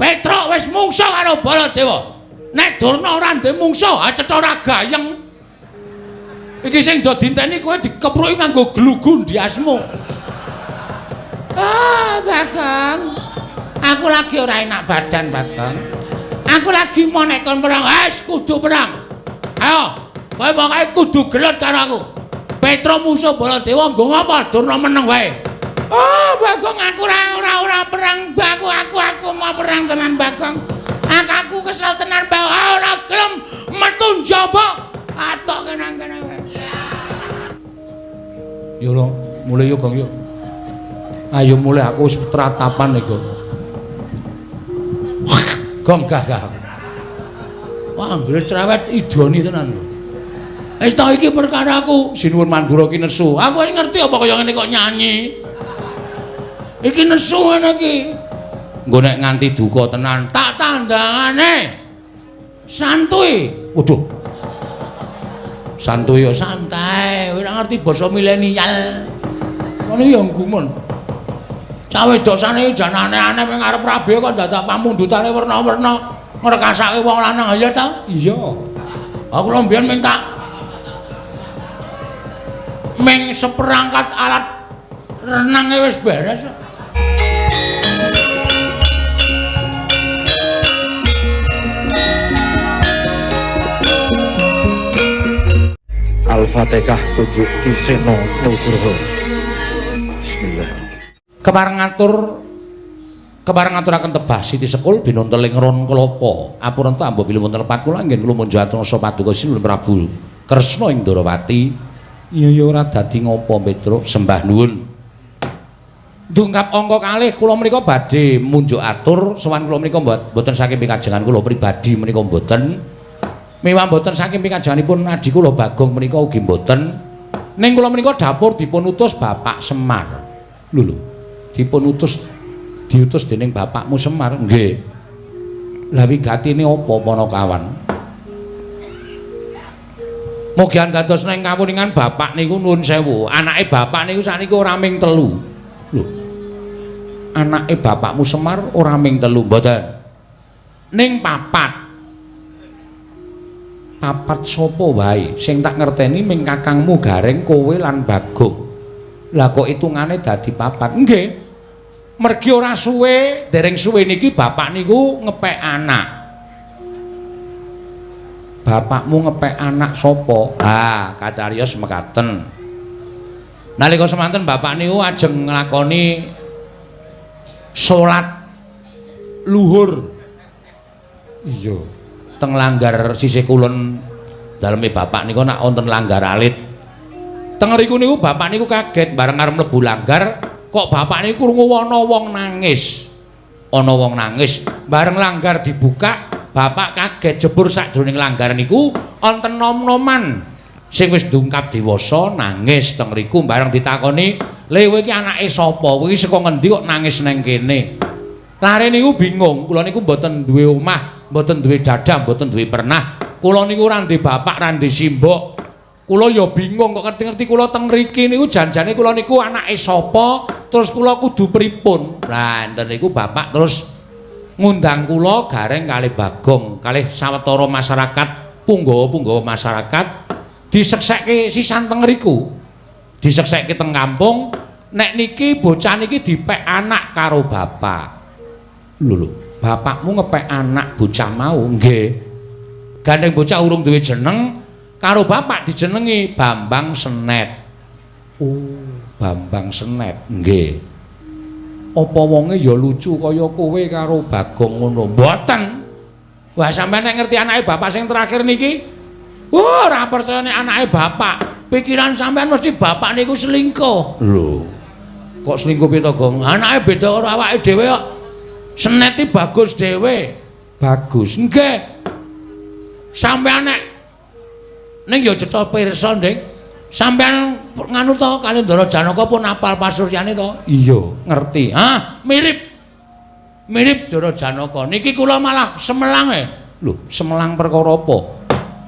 Petruk wis mungsuh karo Baladewa. Nek Durna ora ndek mungsuh, ha cetha ora gayeng. Iki sing do dinteni kowe dikepruki nganggo glugu ndiasmu. Ah, Bagong. Aku lagi ora enak badan, Bagong. Aku lagi mau nek kon perang, wis kudu perang. Ayo, kowe pokoke kudu gelut karo aku. Petruk musuh Baladewa nggo ngapa Durna meneng wae. Oh, Bagong aku ora perang, aku aku mau perang tenan, Bagong. Aku kesel tenan, Bagong. Ora gelem metu njaba. Atok kenang-kenang. Yo lho, mulih yo Gong yo. Ayo mulih aku wis tratapan iku. Gong gah gah. Wah, anggere cerewet idoni tenan. Wis ta iki perkara aku Sinuwun Mandura ki nesu. Aku wis ngerti apa kaya ngene kok nyanyi. Iki nesu ngene iki. Engko nek nganti duka tenan tak tandangane. Santuy. Waduh. Santuy yo santai, ora ngerti basa milenial. Ngono ya gumun. Cah wedok sane jan aneh-aneh ming arep rabi kok dadak pamundhutane werna-werna ngrekasake wong lanang. Ya ta? Iya. Aku lho mbiyen minta ming seperangkat alat renange wis beres. Al-Fatihah Pujuk Ki Seno Nugroho. Bismillah. Kepareng ngaturaken tebah Siti Sekul binontel ing ron kelapa. Apurenta ambo bilih wonten lepat kula anggen kula munjuk atur paduka Sinuwun Prabu Kresna ing Ndorowati. Iya ya ora dadi ngopo Petruk, sembah nuwun. Dungkap angka kalih kula menika badhe munjuk atur sowan kula menika mboten saking pikajengan kula pribadi menika mboten. Miwah mboten saking pikajenganipun adhi kula Bagong menika ugi mboten. Ning kula menika dapur dipun utus Bapak Semar. Lho lho. Dipun utus diutus dening bapakmu Semar. Nggih. Lah wigatine apa Panakawan? Mugi andados neng kawuningan bapak niku nuwun sewu. Anake bapak niku sakniki ora ming telu. Lho. Anake bapakmu Semar ora ming telu, mboten. Ning papat. Papat sapa wae sing tak ngerteni ming kakangmu Gareng, kowe lan Bagong. Lah kok hitungane dadi papat? Nggih. Mergi ora suwe, dereng suwe niki bapak niku ngepek anak. Bapakmu ngepek anak sapa? Ah, kacariyos mekaten. Nalika semanten bapak niku ajeng nglakoni salat luhur. Iya. Teng langgar sisih kulon daleme bapak niku nak wonten langgar alit. Teng riku niku bapak niku kaget bareng arep mlebu langgar kok bapak niku krungu ana wong nangis. Ana wong nangis. Bareng langgar dibuka, bapak kaget jebur sakjroning langgar niku wonten nom-noman sing wis dungkap dewasa nangis teng riku. Bareng ditakoni, "Le kowe iki anake sapa? Kowe iki saka ngendi kok nangis nang kene?" Lare niku bingung, kula niku mboten duwe omah, mboten duwe dadah, mboten duwe pernah. Kula niku ora ndek bapak, ora ndek simbok. Kula ya bingung kok ngerti-ngerti kula teng mriki niku janjane kula niku anake sapa, terus kula kudu pripun. Lah enten niku bapak terus ngundang kula Gareng kalih Bagong, kalih sawetara masyarakat, punggawa-punggawa masyarakat diseksekke sisan teng mriku. Diseksekke teng kampung, nek niki bocah niki dipek anak karo bapak. Lho lho, bapakmu ngepek anak bocah mau? Nggih. Gandeng bocah urung duwe jeneng, karo bapak dijenengi Bambang Senet. Oh, Bambang Senet. Nggih. Apa wonge ya lucu kaya kowe karo Bagong ngono? Mboten. Wah, sampeyan nek ngerti anake bapak sing terakhir niki? Wah, ora percaya nek anake bapak. Pikiran sampeyan mesti bapak niku selingkuh. Lho. Kok selingkuh piye to, Gong? Anake beda karo awake dhewe kok. Senet iki bagus dhewe. Bagus. Nggih. Sampeyan nek ning ya cetha pirsa, Dik. Sampeyan nganu to kali Ndara Janaka pun apal pasuryane to? Iya, ngerti. Hah, mirip. Mirip Ndara Janaka. Niki kula malah semelang e. Lho, semelang perkara apa?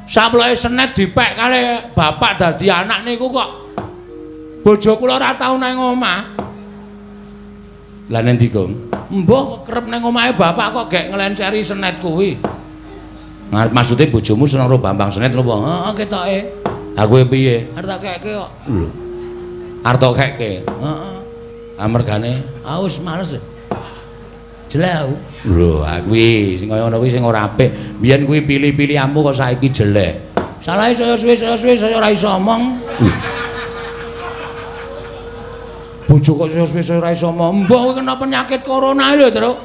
Saploke Senet dipek kali bapak dadi anak niku kok bojo kula ora tau nang omah. Lah nendi, Gong? Mbah kerep nang omahe bapak kok gek nglenceri Senet kuwi. Maksude bojomu seneng karo Bambang Senet lho apa? Heeh, ketoke. Ha kowe piye? Arep tak keke kok. Lho. Arep tak keke. Heeh. Ah mergane, ah wis males. Jelek aku. Lho, ah kuwi sing kaya ngono kuwi sing ora apik. Biyen kuwi pilih-pilihanmu kok saiki jelek. Salahe saya suwe saya ora iso omong. Bojo kok saya suwe saya ora iso omong. Mbah kowe kena penyakit corona lho, Truk.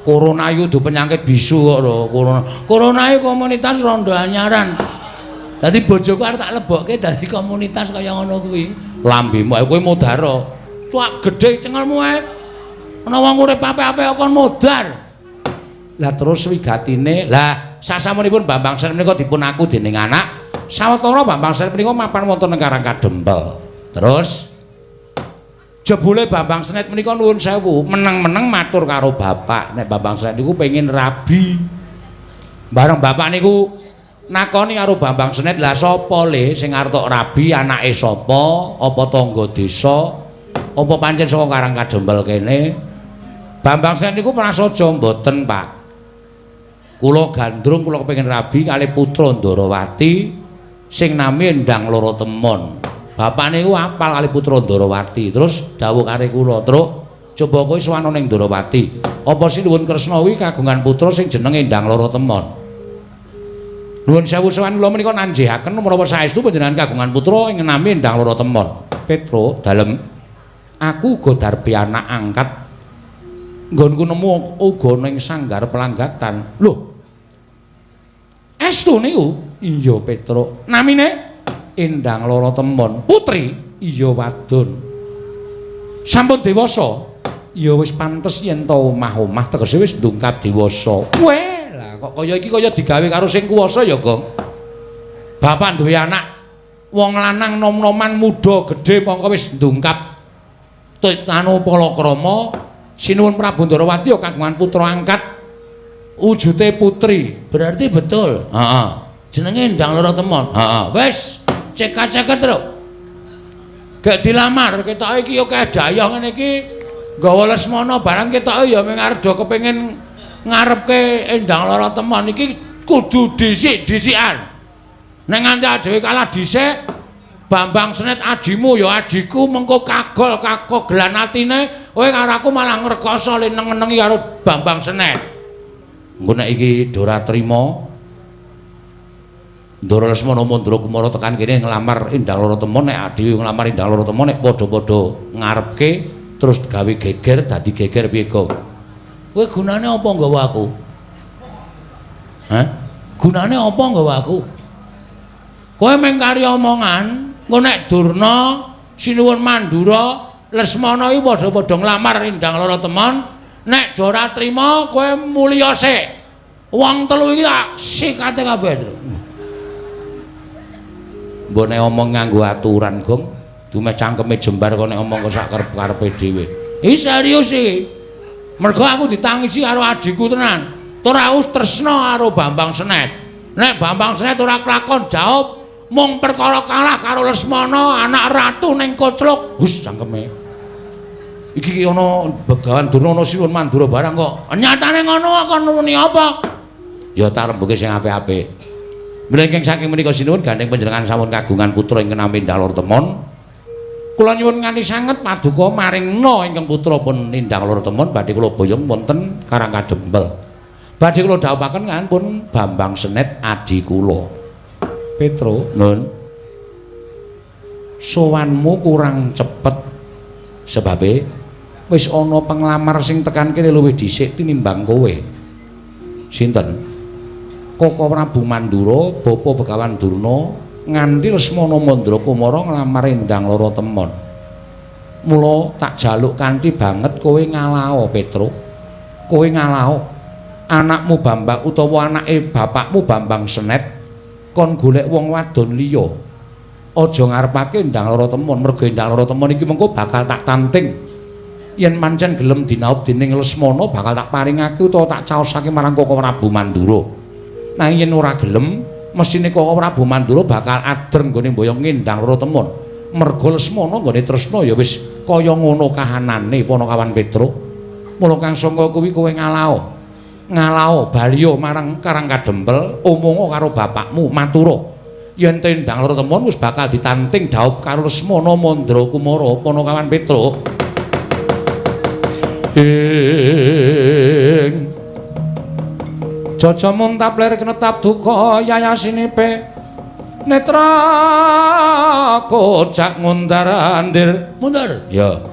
Corona iku dudu penyakit bisu kok lho, corona. Corona iku komunitas rondo anyaran. Dadi bojoku arep tak lebokke dadi komunitas kaya ngono kuwi. Lambemu ae kowe modar. Cuak gedhe cengelmu ae. Ana wong urip apik-apik kon modar. Lah terus wigatine, lah sasampunipun Bambang Senet menika dipun aku dening anak, sawetara Bambang Senet menika mapan wonten ing Karang Kadempel. Terus jebule Bambang Senet menika nuwun sewu, meneng-meneng matur karo bapak, nek Bambang Senet niku pengin rabi. Bareng bapak niku nakoni karo Bambang Senet, lah sapa le sing arep tok rabi, anake sapa, apa tangga desa, apa pancen saka Karang Kadempel kene? Bambang Senet niku prasaja mboten, Pak. Kula gandrung kula kepengin rabi kalih putra Ndarawati sing nami Endang Loro Temon. Bapak niku apal kalih putra Ndarawati. Terus dawuh karo kula, "Truk, coba kowe sowan ning Ndarawati. Apa Sinuwun Kresna kuwi kagungan putra sing jenenge Endang Loro Temon?" Nuwun sewu sowan kula menika nanjihaken menapa saestu panjenengan kagungan putra ing nami Endang Loro Temon. Petro, dalem aku uga darbi anak angkat nggonku nemu uga ning sanggar pelanggatan. Lho. Estu niku? Iya, Petro. Namine Endang Loro Temon. Putri? Iya, wadon. Sampun dewasa? Ya wis pantes yen to omah-omah tegese wis ndungkap dewasa. Weh, lah kok kaya iki kaya digawe karo sing kuwasa ya, Gong. Bapak duwe anak wong lanang nom-noman muda gedhe mongko wis ndungkap anu palakrama. Sinuwun Prabu Ndarawati ya kagungan putra angkat wujute putri. Berarti betul. Heeh. Jenenge Endang Loro Temon. Heeh. Wis cekak-ceket, Truk. Gek dilamar ketoke iki akeh dayah ngene iki nggawa Lesmana barang ketoke ya mung arep do kepengin ngarepke Endang Loro Temon iki kudu dhisik-dhisikan. Nek nganti dhewe kalah dhisik, Bambang Senet ajimu ya ajiku mengko kagol kakogelan atine kowe karo aku malah ngrekoso le neng-nengi karo Bambang Senet. Engko nek iki ora trima Ndara Lesmana Mandra Kumara tekan kene nglamar Endang Loro Temon, nek dhewe nglamar Endang Loro Temon nek padha-padha ngarepke terus gawe geger dadi geger piye, Gong? Kowe gunane apa nggawa aku? Hah? Gunane apa nggawa aku? Kowe mung kari omongan, engko nek Durna, Sinuwun Mandura, Lesmana iki padha-padha nglamar Endang Loro Temon, nek ora trima kowe mulya sik. Wong telu iki tak sikate kabeh. Mbok nek omong nganggo aturan, Gong. Dumeh cangkeme jembar kok nek omong kok sak karep-karepe dhewe. Iki serius iki. Mergo aku ditangisi karo adhiku tenan. Tur aku tresna karo Bambang Senet. Nek Bambang Senet ora kelakon jawab mung perkara kalah karo Lesmana anak ratu ning Kocluk. Hus cangkeme. Iki ana Begawan Durna ana Sinuwun Mandura barang kok. Nyatane ngono kon muni apa? Ya tarembuke sing apik-apik. Mlengking saking menika sinuwun gandeng panjenengan sampun kagungan putra ingkang nami Endang Loro Temon. Kula nyuwun nganti sanget paduka maringna ingkang putra pun Endang Loro Temon badhe kula boyong wonten Karang Kadempel. Badhe kula dhawuhaken kan pun Bambang Senet adi kula. Petro, nun. Sowanmu kurang cepet sebabe wis ana penglamar sing tekan kene luwih dhisik tinimbang kowe. Sinten? Koko Prabu Mandura, Bapa Begawan Durna, nganti Lesmana Mandra Kumara nglamar Endang Loro Temon. Mula tak jaluk kanthi banget kowe ngalao, Petro. Kowe ngalao anakmu Bambang utawa anake bapakmu Bambang Senet kon golek wong wadon liya. Aja ngarepake Endang Loro Temon, merga Endang Loro Temon iki mengko bakal tak tanting. Yen mancen gelem dinaup dening Lesmana bakal tak paringake utawa tak caosake marang Koko Prabu Mandura. Nanging yen ora gelem, mesthine Koko Prabu Mandura bakal adreng nggone mboyong Endang Loro Temon. Merga Lesmana nggone tresna ya wis kaya ngono kahanane Panakawan Petruk. Mula kang sangka kuwi kowe ngalao. Ngalao baliya marang Karang Kadempel, omonga karo bapakmu matura. Yen Endang Loro Temon wis bakal ditanting dhaup karo Lesmana Mandra Kumara Panakawan Petruk. Ing Jaja muntap lir kenetap duka yayasinipe netra kocak ngundar andir mundur ya.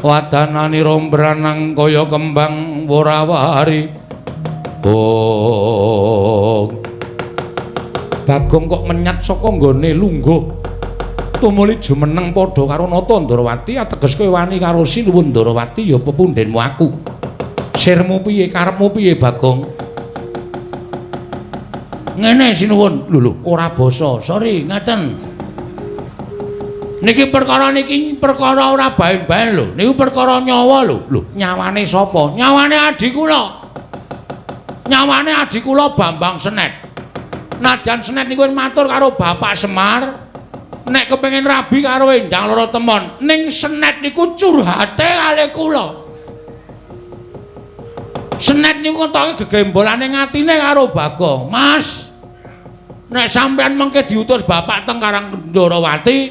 Wadanani rombranang kaya kembang worawari. Oh. Bagong kok menyat saka nggone lungguh. Tumuli jumeneng padha karo Nata Ndrawati, ateges kowe wani karo Sinuwun Ndrawati ya pepundhenmu aku. Sirmu piye, karepmu piye Bagong? Ngene Sinuwun, lho lho, ora basa. Sorry, ngaten. Niki perkara niki perkara ora baen-baen lho. Niku perkara nyawa lho. Lho, nyawane sapa? Nyawane adhi kula. Nyawane adhi kula Bambang Senet. Najan Senet niku matur karo Bapak Semar, nek kepengin rabi karo Endang Loro Temon, ning Senet niku curhate kalih kula. Senet niku ketoke gegembolane ngatine karo Bagong. Mas, nek sampean mengke diutus bapak teng Karang Ndrawati,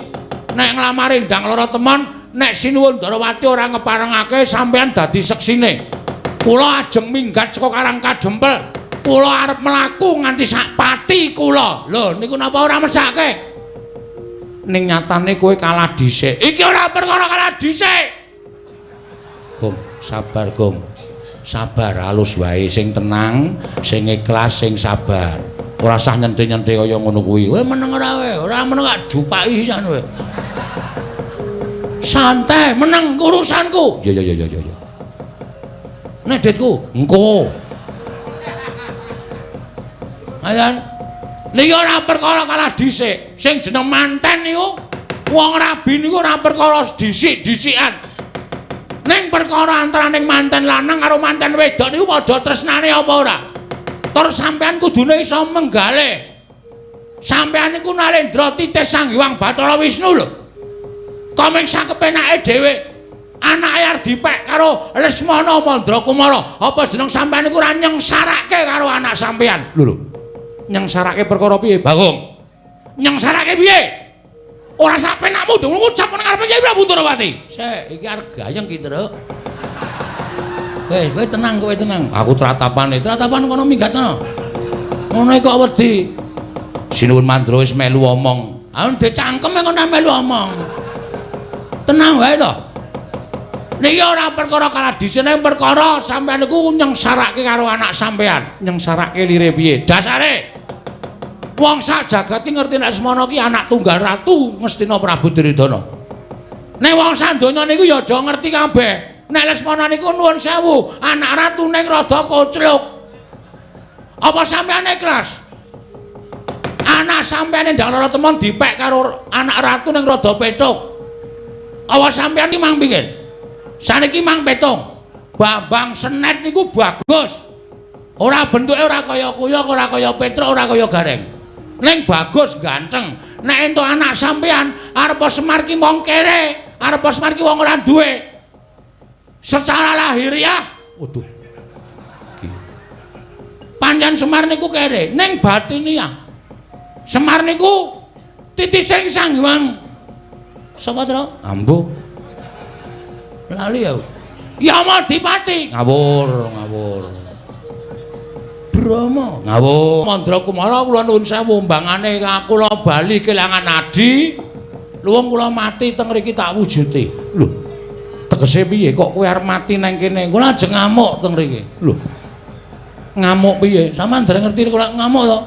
nek nglamar Endang Loro Temon, nek Sinuwun Ndrawati ora ngeparengake sampean dadi seksine. Kula ajeng minggat saka Karang Kadempel. Kula arep mlaku nganti sak pati kula. Lho niku napa ora mesake? Ning nyatane kowe kalah dhisik. Iki ora perkara kalah dhisik. Gong, sabar Gong. Sabar halus wae, sing tenang, sing ikhlas, sing sabar. Ora usah nyente-nyente kaya ngono kuwi. Kowe meneng ora kowe? Ora meneng gak jupaki sisan kowe. Santai, meneng urusanku. Ya ya ya ya ya. Nek ditku, engko. Ayan. Niki ora perkara kalah dhisik. Sing jeneng manten niku wong rabi niku ora perkara dhisik-dhisikan. Ning perkara antaraning manten lanang karo manten wedok niku padha tresnane apa ora? Tur sampean kudune iso menggale. Sampean niku Narendra titis Sang Hyang Bathara Wisnu lho. Komeng sakepenake dhewe. Anake arep dipek karo Lesmana Mandra Kumara. Apa jeneng sampean niku ora nyengsarake karo anak sampean? Lho lho. Nyengsarake perkara piye, Bagong? Nyengsarake piye? Ora sak penakmu dong ngucap nang ngarepe Kyai Prabu Ndrawati. Sik, iki arep gayeng ki, Truk. Wis, kowe tenang, kowe tenang. Aku tratapane, tratapan kono minggat kono. Ngono kok wedi. Sinuwun Mandra wis melu omong. Ah ndek cangkem kono melu omong. Tenang wae to. Niki ora perkara kalah dhisik, ning perkara sampean niku nyengsarake karo anak sampean. Nyengsarake lire piye? Dasare wong sak jagat ki ngerti nek Lesmana ki anak tunggal ratu Ngastina Prabu Duryudana. Nek wong sak donya niku ya aja ngerti kabeh. Nek Lesmana niku nuwun sewu, anak ratu ning rada kocluk. Apa sampean ikhlas? Anak sampean Endang Loro Temon dipek karo anak ratu ning rada petuk. Apa sampean ki mang pikir? Saniki mang petung. Bambang Senet niku bagus. Ora bentuke ora kaya kuyok, ora kaya Petruk, ora kaya Gareng. Ning bagus ganteng. Nek entuk anak sampean arep Semar ki wong kere, arep Semar ki wong ora duwe. Secara lahiriah, waduh. Pancen Semar niku kere, ning batiniah. Semar niku titising Sang Hyang. Sapa, Tru? Ambo. Lali ya. Yamadipati. Ngawur, ngawur. Brahma. Ngawur. Mandra Kumara kula nuwun sewu mbangane kula bali kelangan adi. Luwung kula mati teng mriki tak wujuti. Lho. Tegese piye kok kowe arep mati nang kene? Kula ajeng ngamuk teng mriki. Lho. Ngamuk piye? Sampeyan dereng ngerti kula ngamuk to?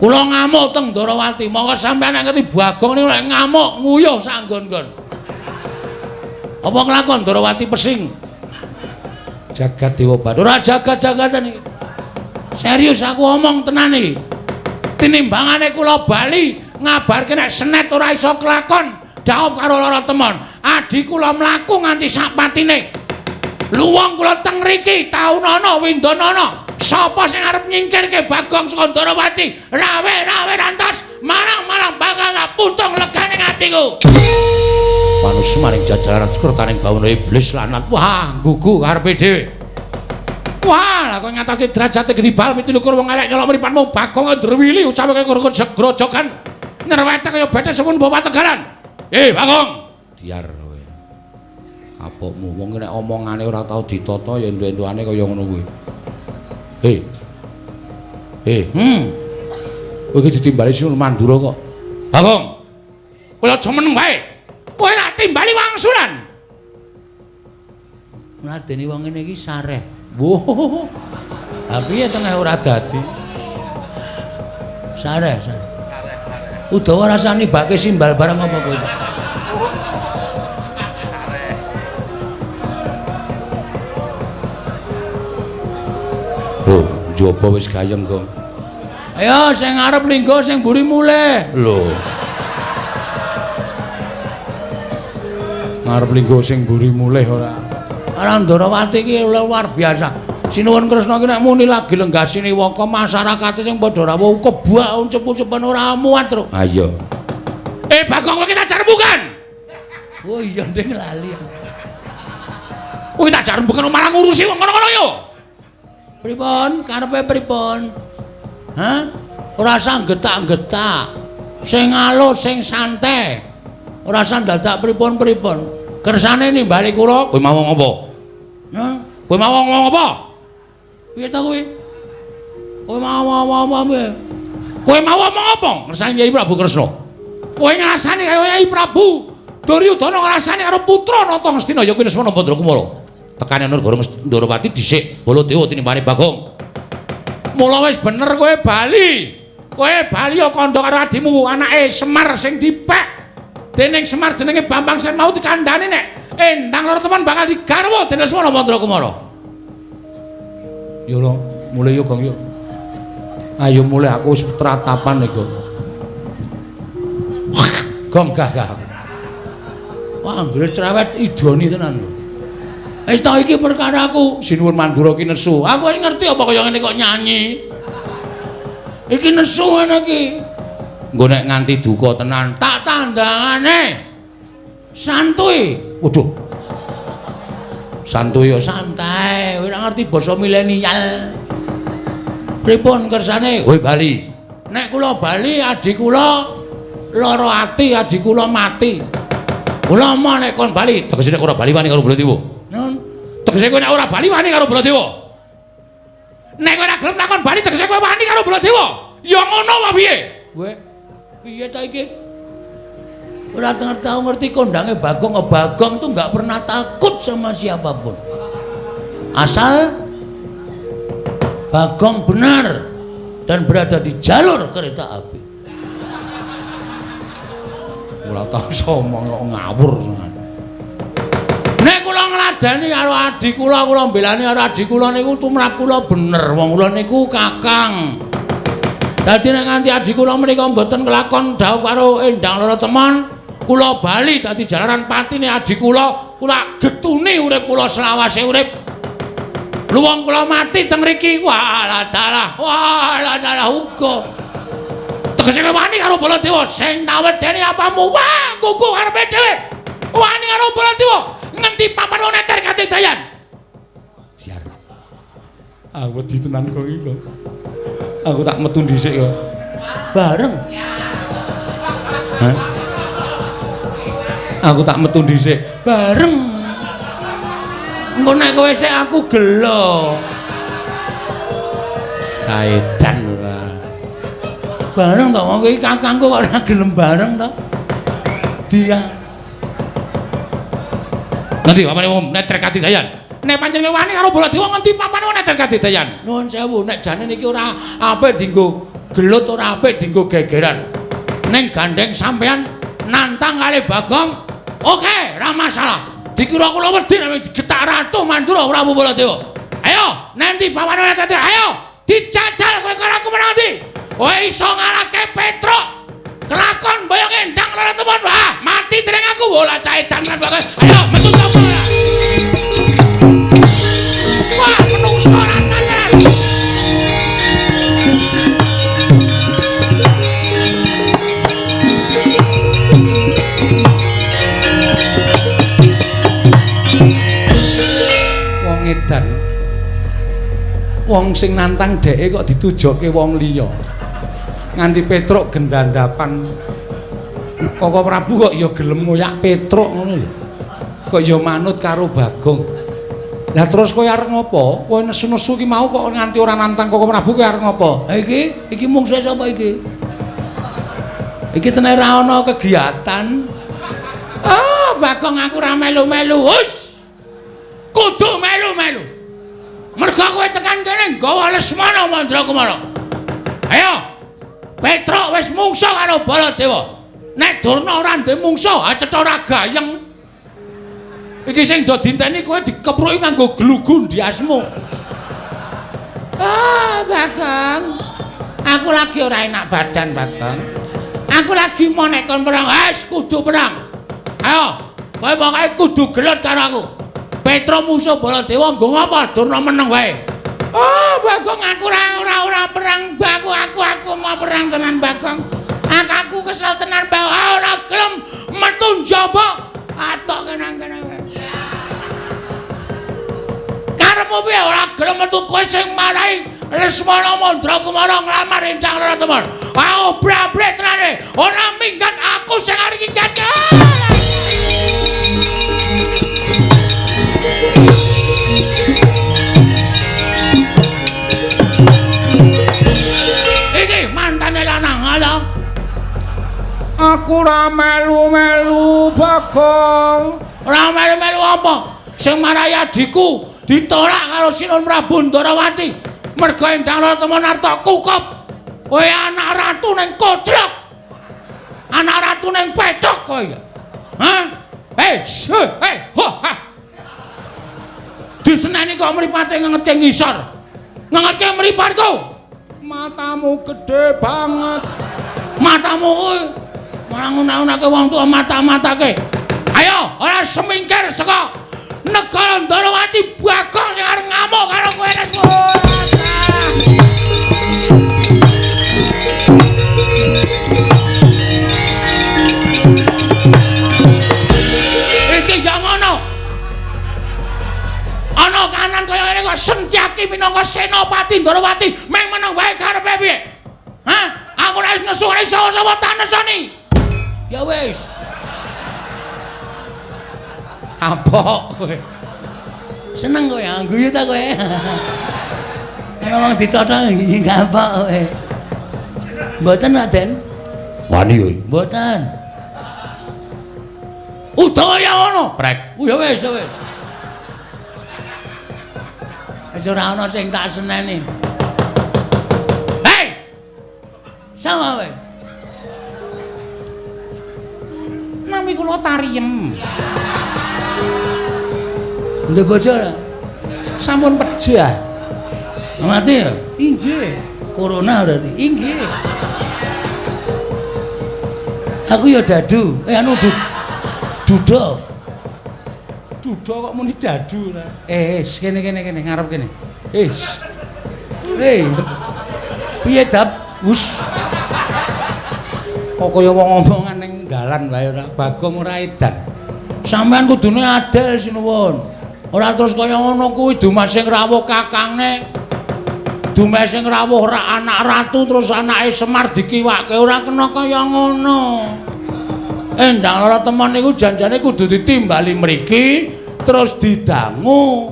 Kula ngamuk teng Ndrawati. Monggo sampeyan ngerti Bagong niku lek ngamuk nguyuh sak nggon-nggon. Apa kelakon Ndrawati pesing? Jagat Dewa Bathara. Ora jagat-jagatan iki. Serius aku omong tenan iki. Tinimbangane kula bali ngabarke nek Senet ora iso kelakon dhaup karo Loro Temon. Adi kula mlaku nganti sak patine. Luwung kula teng mriki taunana windanana. Sapa sing arep nyingkirke Bagong saka Ndrawati? Rawe-rawe rantos Marang-marang bakal tak putung legane atiku. Manus maring jajaran sekretaring bawana iblis lanat. Wah, gugu karepe dhewe. Wah, lah kowe ngatasi derajate gedhi bal 27 wong elek nyolok mripatmu Bagong ndrewili ucape kaya grojogan nyerwete kaya bete sepun bawa tegalan. Eh, Bagong. Diar kowe. Kapokmu wong nek omongane ora tau ditata ya entu-entuane kaya ngono kuwi. Hei. Kowe iki ditimbali Sinuwun Mandura kok. Bagong. Kowe aja meneng wae. Kowe tak timbali wangsulan. Ngladeni wong ngene iki sareh. Wah. Ha piye tengah ora dadi? Sareh, sareh. Sareh, sareh. Udawa rasane bake simbal barang apa kowe? Sareh. Lho, njaba wis gayeng, Gong. Ayo sing ngarep linggo sing mburi mulih. Lho. Ngarep linggo sing mburi mulih ora. Andarawati iki luar biasa. Sinuwun Kresna iki nek muni lagi lenggah siniwaka masyarakate sing padha rawuh kebak uncup-uncupan ora muat, Tru. Ha iya. Eh Bagong kowe kita jarembukan. Oh iya nding lali. Kowe tak jarembukan malah ngurusi wong kono-kono yo. Pripun? Karepe pripun? Hah? Ora usah getak-getak. Sing alus, sing santai. Ora usah dadak pripun-pripun. Kersane nimbali kula, kowe mau ngomong apa? Hah? Kowe mau ngomong apa? Piye ta kowe? Kowe mau ngomong apa piye? Kowe mau ngomong apa? Kersane Kyai Prabu Kresna. Kowe ngrasani kaya Kyai Prabu Duryudana ngrasani karo putra Nata Ngastina ya kuwi Lesmana Bandrakumara. Tekane Negara Ndorowati dhisik Baladewa tinimbane Bagong. Mula wis bener kowe bali. Kowe bali ya kandha karo adimu anake Semar sing dipek. Dening Semar jenenge Bambang Sen mau dikandhani nek endang loro temen bakal digarwa dening Lesmana Bandrakumara. Yo lho, mulih yo Gong yo. Ayo mulih aku wis tratapan iku. Gong gah gah. Wah, anggere cerewet idoni tenan lho. Wis ta iki perkaraku, Sinuwun Mandura ki nesu. Aku wis ngerti apa kaya ngene kok nyanyi. Iki nesu ngene iki. Engko nek nganti duka tenan tak tandangane. Santuy. Waduh. Santuy yo santai, ora ngerti basa milenial. Pripun kersane? Kowe bali. Nek kula bali adi kula lara ati, adi kula mati. Kula moh nek kon bali, tegese nek ora bali wani karo Baladewa. Nun. Tegese kowe nek ora bali wani karo Baladewa. Nek kowe ora gelem takon bali tegese kowe wani karo Baladewa. Ya ngono wae piye? Kowe piye ta iki? Ora tau ngerti kondange Bagong. Bagong tuh nggak pernah takut sama siapapun. Asal Bagong benar dan berada di jalur kereta api. Ora tau somong kok ngawur. Nek kula ngladeni karo adi kula, kula mbelani karo adi kula niku tumrap kula bener. Wong kula niku kakang. Dadi nek nganti adi kula menika mboten kelakon dhawuh karo endang loro temen, kula bali dadi jalaran patine adi kula, kula getuni urip kula selawase urip. Luwung kula mati teng mriki, walah dalah, walah dalah uga. Tegese wani karo Baladewa sing nawedeni apamu, wah kuku karepe dhewe. Wani karo Baladewa ngendi papan wong neter katidayan. Diar. Aku wedi tenan kok iki kok. Aku tak metu dhisik kok. Bareng. Hah? Aku tak metu dhisik. Bareng. Engko nek kowe sik aku gelo. Saedan ora. Bareng to wong iki kakangku kok ora gelem bareng to. Dia. Ngendi papane wong neter katidayan? Nek pancen wani karo Baladewa ngendi papane wong neter katidayan? Nuwun sewu, nek jane niki ora apik dienggo gelut, ora apik dienggo gegeran. Ning gandeng sampean nantang kali Bagong, oke, ora masalah. Dikira kula wedi nek digetak Ratu Mandura Prabu Baladewa. Ayo, nanti pawane neter, ayo dijajal kowe karo aku menang ndi? Kowe iso ngalahke Petruk. Kelakon boyong endang loro temen. Wah, mati dereng aku. Bola caedan lan bagus. Ayo metu sapa ora? Wah, menungso ora tenan. edan. Wong sing nantang dheke kok ditujokke wong liya. Nganti Petruk gendandapan. Koko Prabu kok ya gelem ngoyak Petruk ngono lho. Kok ya manut karo Bagong. Lah terus kowe arep ngopo? Kowe nesu-nesu ki mau kok nganti ora nantang Koko Prabu kowe arep ngopo? Ha iki, iki mungsuhe sapa iki? Iki tenan ora ana kegiatan. Ah, Bagong aku ora melu-melu. Hus. Kudu melu-melu. Mergo kowe tekan kene nggawa Lesmana Mandrakumara. Ayo. Petruk wis mungsuh karo Baladewa. Nek Durna ora ndek mungsuh, ha cetha ora gayeng. Iki sing do dinteni kowe dikepruki nganggo glugu ndiasmu. Ah, Bagong. Aku lagi ora enak badan, Bagong. Aku lagi mau nek kon perang, wis kudu perang. Ayo, kowe pokoke kudu gelut karo aku. Petruk mungsuh Baladewa nggo ngapa Durna meneng wae. Oh, Bagong aku ora perang, aku aku mau perang tenan Bagong. Aku kesel tenan Bagong. Ora gelem metu njaba. Atok kenang-kenang. Karepmu piye ora gelem metu kowe sing marai Lesmana Mandrakumara nglamar Endang Rara Temon. Ah, obrak-abrik tenane. Ora minggat aku sing arep minggat. Iki mantane lanang ala. Aku ora melu-melu Bagong. Ora melu-melu apa? Sing marai adhiku ditolak karo Sinun Prabu Ndarawati. Mergo Endang Rara Temon arep kukup. Kowe anak ratu ning koclok. Anak ratu ning pethok kowe. Hah? Eh, eh, ho ha. Diseneni kok mripate ngengetke ngisor. Ngengetke mripatku. Matamu gede banget. Matamu kuwi malah ngunah-unahke wong tuwa mata-matake. Ayo, ora semingkir saka negara Ndarawati Bagong sing arep ngamuk karo kowe Lesmana. Iki ya ngono. Ana kanan kaya ngene kok Setyaki minangka Senopati Ndarawati meng meneng wae karepe piye? Hah? Aku ora wis nesu ora iso sapa tak nesoni. Ya wis. Kapok kowe. Seneng kowe guyu ta kowe. Nek wong dithothok kapok kowe. Mboten, Raden. Wani kowe. Mboten. Udawa ya ngono, prek. Ya wis, ya wis. Wis ora ana sing tak seneni. Hei! Sama kowe. Nami kula Tariem. Ndek bojo ora? Sampun pejah. Mati ya? Inggih. Corona berarti. Inggih. Aku ya dadu. Eh anu duda. Duda kok muni dadu ora? Eh, kene kene kene ngarep kene. Eh. Eh. Piye dap? Hus. Kok kaya wong omongan ning dalan wae ora. Bagong ora edan. Sampeyan kudune adil sinuwun. Ora terus kaya ngono kuwi dumas sing rawuh kakangne. Dumas sing rawuh ra anak ratu terus anake Semar dikiwake ora kena kaya ngono. Endang Rara Temon niku janjane kudu ditimbali mriki terus didangu.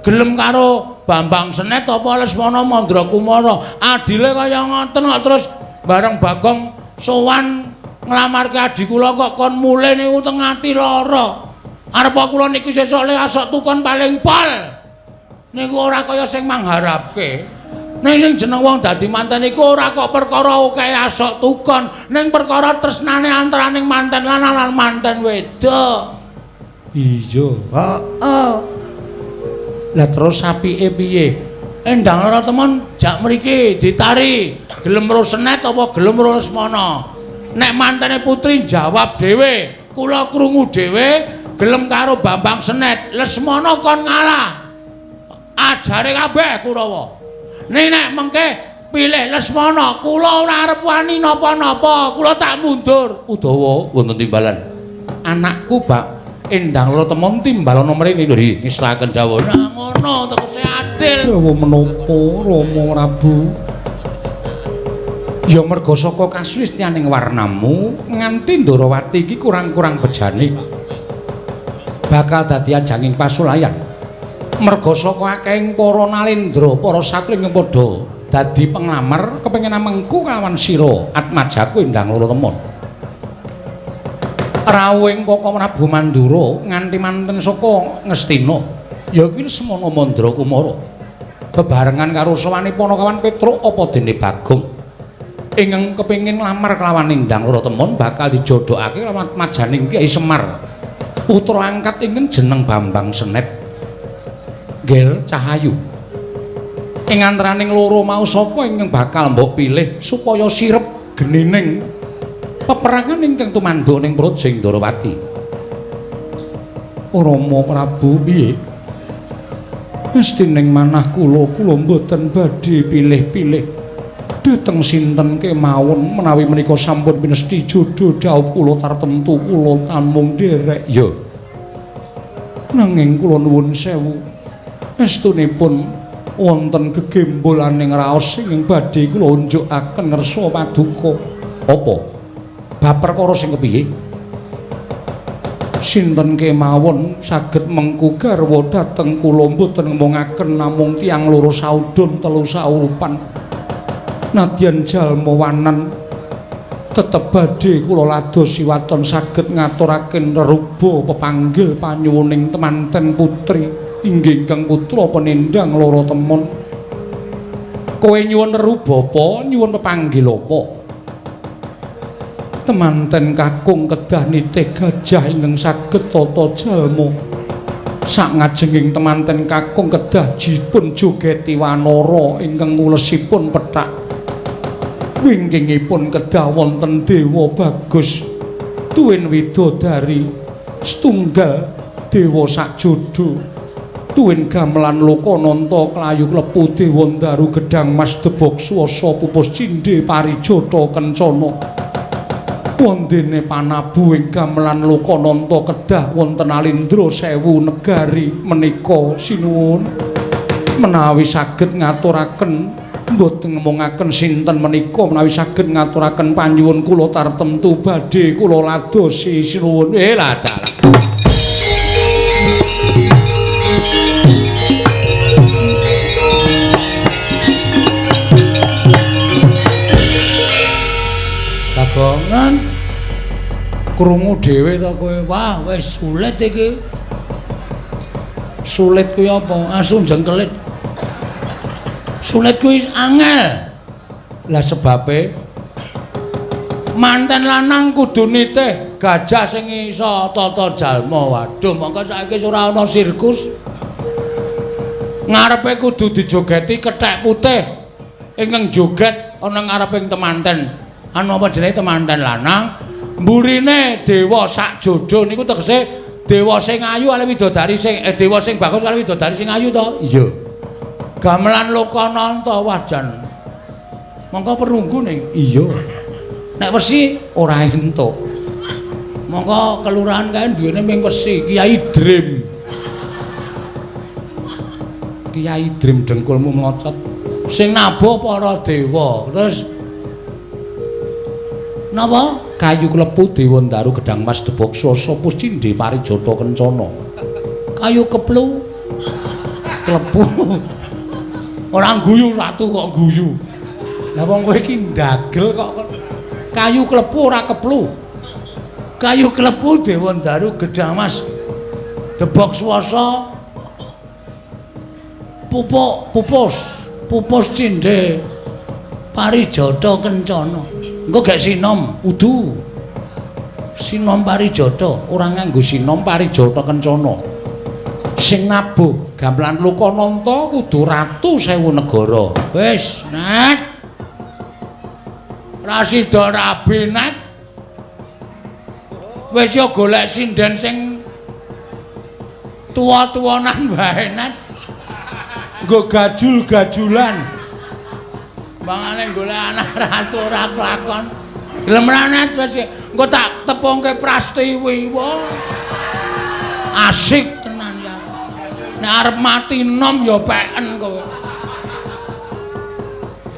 Gelem karo Bambang Senet apa Lesmana Mandrakumara. Adile kaya ngoten kok terus bareng Bagong sowan nglamarke adhi kula kok kon mulih niku teng ati lara. Arep kula niki sesuk le asok tukon paling pol. Niku ora kaya sing mangharapke. Ning sing jeneng wong dadi manten iku ora kok perkara akeh asok tukon, ning perkara tresnane antaraning manten lanang lan manten wedok. Iya, heeh. Lah terus apike piye? Endang Rara Temon jak mriki ditari, gelem ro Senet apa gelem ro Lesmana? Nek mantene putri jawab dhewe, kula krungu dhewe gelem karo Bambang Senet, Lesmana kon ngalah. Ajare kabeh Kurawa. Ning nek mengke pilih Lesmana, kula ora arep wani napa-napa, kula tak mundur. Udawa wonten timbalan. Anakku, Pak, Endang Loro Temon timbalana mrene lho ngeslaken dawuh. Nah ngono tegese adil. Dawuh menapa Rama Prabu? Ya merga saka kasuwistianing warnamu nganti Ndorowati iki kurang-kurang bejane bakal dadi ajanging pasulayan. Merga saka akehing para nalendra, para satri ingkang padha dadi penglamar kepengin amengku kalawan sira atmajaku Endang Loro Temon. Rawuhing Kaka Prabu Mandura nganti manten saka Ngastina ya kuwi Semana Mandra Kumara bebarengan karo sawane Panakawan Petruk apa dene Bagong ingkang kepengin nglamar kelawan Endang Loro Temon bakal dijodhokake kelawan majaning Kyai Semar putra angkat ingkang jeneng Bambang Senep Ngger Cahayu. Ing antaraning loro mau sapa ingkang bakal mbok pilih supaya sirep genining peperangan ingkang tumanduk ning Praja Ndorowati? Rama Prabu piye? Mesti ning manah kula, kula mboten badhe pilih-pilih dhateng sinten kemawon menawi menika sampun pinesti jodho dhaup kula tartemtu kula tamung nderek. Ya. Nanging kula nuwun sewu, estunipun wonten gegembolaning raos ingkang badhe kula unjukaken ngersa paduka. Apa? Bab perkara sing kepiye? Sinten kemawon saged mengku garwa dhateng kula mboten ngomongaken namung tiyang loro saudon telu saurupan. Nadyan jalma wanan tetep badhe kula ladosi waton saged ngaturaken reruba pepanggil panyuwuning temanten putri inggih ingkang putra penendang Loro Temon. Kowe nyuwun reruba apa? Nyuwun pepanggil apa? Temanten kakung kedah nitih gajah ingkang saged tata jalma. Sakngajenging temanten kakung kedah dipun jogeti wanara ingkang ngulesipun pethak. Wingkingipun kedah wonten dewa bagus tuwin widodari setunggal dewa sakjodo tuwin gamelan lokananta klayu klepu dewa ndaru gedhang mas debok swasa pupus cindhe parijata kencana. Wondene panabu ing gamelan lokananta kedah wonten alindra sewu negari menika sinuwun menawi saged ngaturaken mboten ngomongaken sinten menika menawi saged ngaturaken panyuwun kula tartemtu badhe kula ladosi sinuwun. Lah dalah. Bagongan krungu dhewe to kowe. Wah, wis sulit iki. Sulit kuwi apa? Asu jengkelit. Sulit kuwi angel. Lah sebabe manten lanang kudu nitih gajah sing iso tata jalma. Waduh, mongko saiki ora ana sirkus. Ngarepe kudu dijogeti kethek putih ingkang joget ana ngareping temanten. Anu apa jenenge temanten lanang? Mburine dewa sakjodo niku tegese dewa sing ayu kali widodari sing dewa sing bagus kali widodari sing ayu to? Iya. Gamelan lokananta wajan. Mongko perunggu ning. Iya. Nek wesi ora entuk. Mongko kelurahan kae duwene ming wesi, Kiai Dream. Kiai Dream dengkulmu mlocot. Sing nabuh para dewa. Terus napa? Kayu klepu dewa ndaru gedhang mas debok swasa puscindhe parijata kencana. Kayu keplu. Klepu. Ora guyu ratu kok guyu. Lah wong kowe iki ndagel kok. Kayu klepu ora keplu. Kayu klepu dewa ndaru gedhang mas debok swasa pupuk pupus pupus cindhe parijata kencana. Engko gek sinom udu. Sinom parijata ora nganggo sinom parijata kencana. Sing nabuh gamelan lokananta kudu ratu sewu negara. Wis, Nek. Ra sida rabi, Nek. Wis ya golek sinden sing tuwa-tuwanan wae, Nek. Nggo gajul-gajulan. Mangane golek anak ratu ora kelakon. Gelem ra, Nek? Wis engko tak tepungke Prastiwi. Wah. Asik tenan ya. Nek arep mati nom ya peken kowe.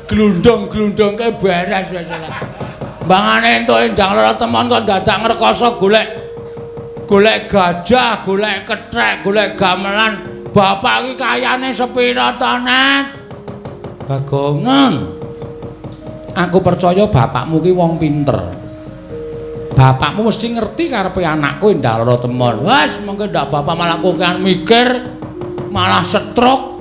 Glundung-glundungke beres wis. Mbangane entuk Endang Lara Temon kok dadak ngrekoso golek golek gajah, golek kethek, golek gamelan. Bapak iki kayane sepira to, Nat? Bagongan. Aku percaya bapakmu ki wong pinter. Bapakmu mesti ngerti karepe anakku Endang Lara Temon. Wes, mengke ndak bapak malah kokean mikir, malah stroke.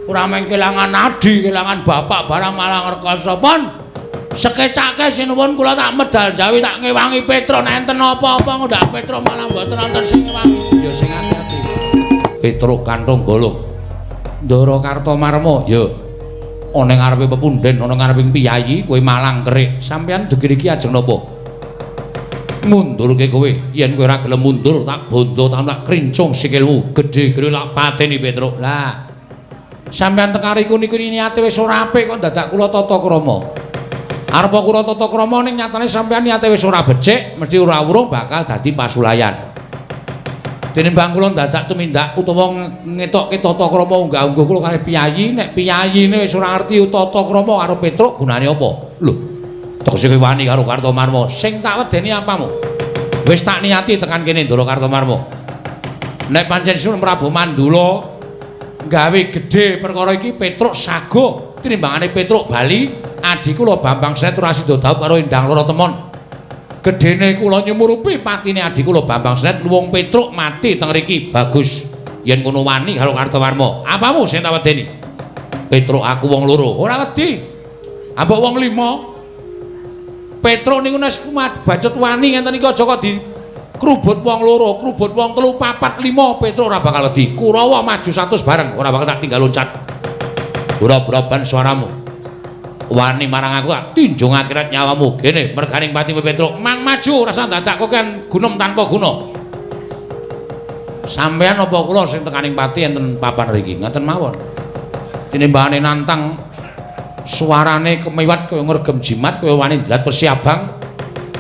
Ora mung kelangan adi, kelangan bapak barang malah ngrekoso pon. Sekecake sinuwun kula tak medal jawi tak ngewangi Petro nek enten apa-apa ndak Petro malah mboten wonten sing ngewangi. Ya sing ati-ati. Petro kanthong golo. Ndara Kartomarma, ya. Ana ngarepe pepunden, ana ngarepe piyayi, kowe malang kerik. Sampeyan dugi iki ajeng napa? Mundurke kowe. Yen kowe ora gelem mundur, tak bondo tak krincung sikilmu. Gedhe-gedhe tak pateni Petro. Lah, sampeyan teng kariku niku niate wis ora apik kok dadak kula tata krama. Arep kula tata krama ning nyatane sampeyan niate wis ora becik, mesti ora weruh bakal dadi pasulayan. Tinimbang kula dadak tumindak utawa ngetokke tata krama unggah-ungguh kula kalih piyayi, nek piyayine wis ora ngerti tata krama karo Petruk gunane apa? Lho, tegese kowe wani karo Kartomarma. Sing tak wedeni apamu? Wis tak niati tekan kene Ndara Kartomarma. Nek pancen Sun Prabu Mandula gawe gedhe perkara iki Petruk sago tinimbangane Petruk bali adi kula Bambang Senet ora sida dhaup karo Endang Lara Temon. Gedhene kula nyumurupi patine adi kula Bambang Senet luwung Petruk mati teng riki. Bagus. Yen ngono wani karo Kartowarma. Apamu sing tak wedeni? Petruk aku wong loro. Ora wedi. Ambok wong lima. Petruk niku nek bacut wani ngenten iki aja kok di krubut wong loro, krubut wong telu, papat, lima, Petruk ora bakal wedi. Kurawa maju 100 bareng, ora bakal tak tinggal loncat. Ora-ora suaramu. Wani marang aku tak tinjung akhirat nyawamu. Gene merganing pati Petruk, mang maju rasa dadak kowe kan gunem tanpa guna. Sampeyan apa kula sing tekaning pati enten papan riki? Ngaten mawon. Tinimbangane nantang suarane kemiwat kaya ngregem jimat, kaya wani ndlat wesi abang.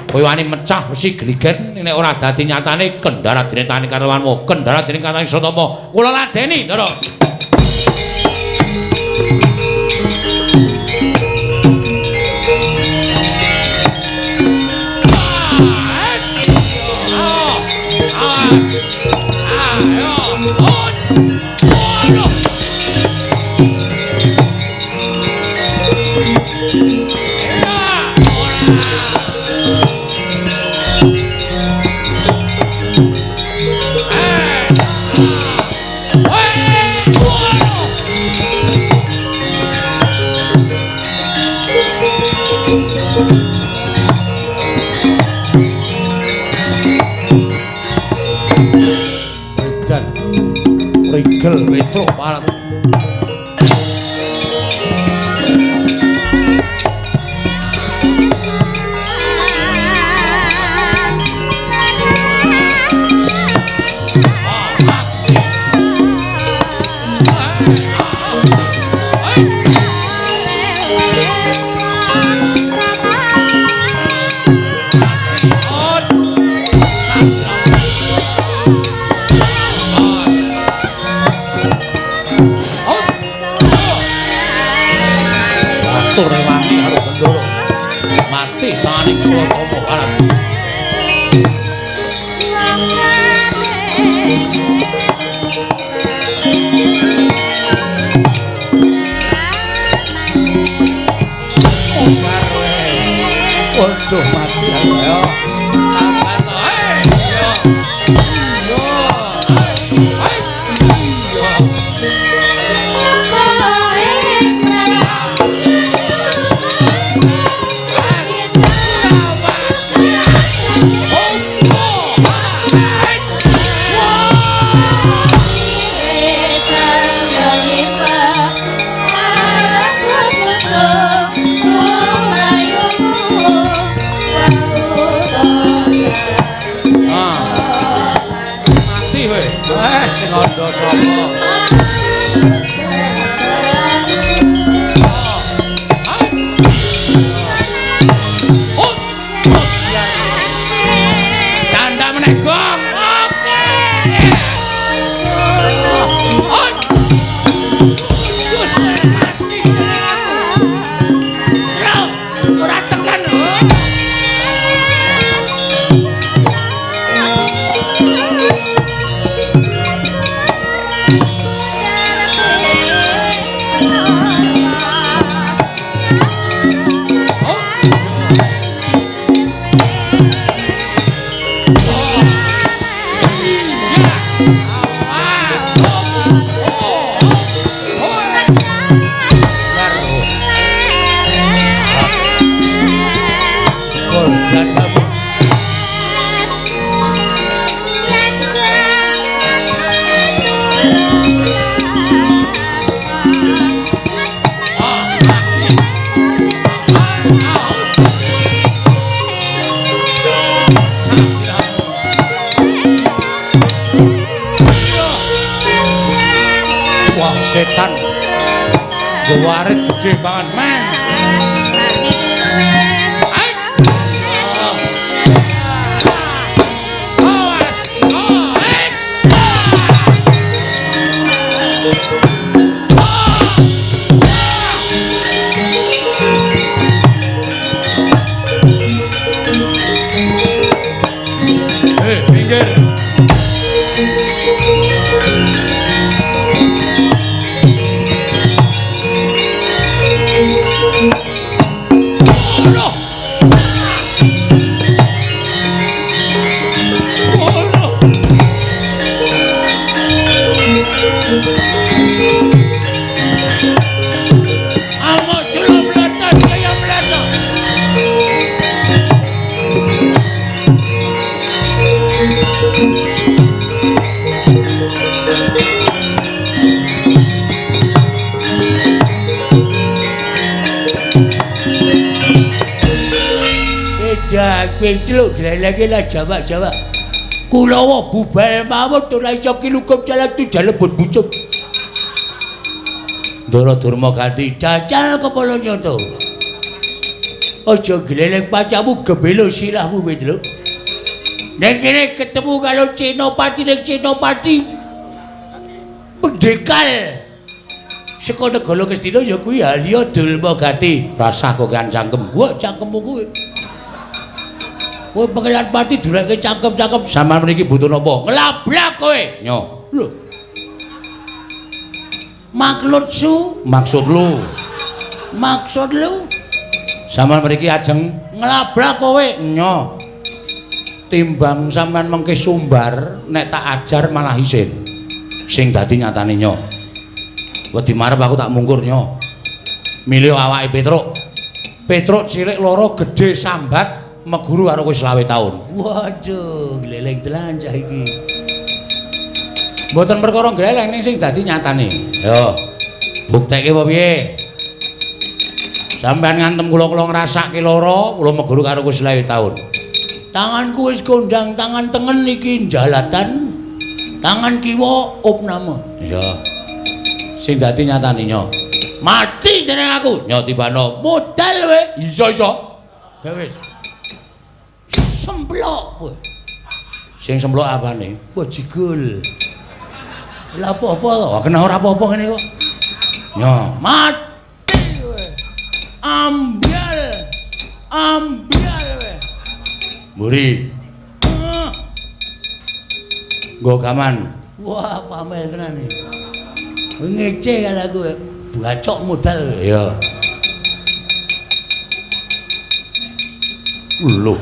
Kowe wani mecah wesi gligen nek ora dadi nyatane kendara dene tani Kartowarma, kendara dene katani Satama. Kula ladeni, Ndara. Rigel Petruk malah. Mati tanganing Sulatama karat. Waduh mati ayo. Sing andha sapa? Tanda meneh gong. Oke. Wah, setan. Warit gede banget, men. Minggir. Petruk glelenge lah Jawa-Jawa. Kulawa bubal mawon ora iso kilukup jalan tu jalebut bucuk. Ndara Durma ganti cacal kepala nyoto. Aja gleleng pacamu gebelo silahmu Petruk. Nek kene ketemu karo Senopati ning Senopati pendekal saka negara Ngastina ya kuwi Halya Durma Gati. Rasah kokean cangkem. Wah, cangkemmu kuwi. Kowe pengelan pati dureke cangkem-cangkem. Sampeyan mriki butuh napa? Nglablak kowe. Nyo. Lho. Maksud su, maksud lu. Maksud lu? Sampeyan mriki ajeng nglablak kowe. Nyo. Timbang sampeyan mengke sumbar nek tak ajar malah isin. Sing dadi nyatane nyo. Wedi marep aku tak mungkur nyo. Milih awake Petruk. Petruk cilik loro gedhe sambat meguru karo kowe 25 taun. Waduh, gleleng tenan cah iki. Mboten perkara gleleng ning sing dadi nyatane. Yo. Buktekke apa piye? Sampeyan ngantem kula, kula ngrasake lara, kula meguru karo kowe 25 taun. Tanganku wis kondang, tangan tengen iki jalatan, tangan kiwa opname. Iya. Sing dadi nyatane nyo. Mati jeneng aku. Nyo tibano. Modal kowe. Iso-iso. Ya wis. Semplok kowe. Sing semplok apane? Bajigul. Lha apa-apa to? Kena ora apa-apa ngene kok. Nyo, mati kowe. Ambyal. Ambyal kowe. Mburi. Nggo gaman. Wah, pamel tenan iki. Ngece karo aku bacok modal. Iya. Lho.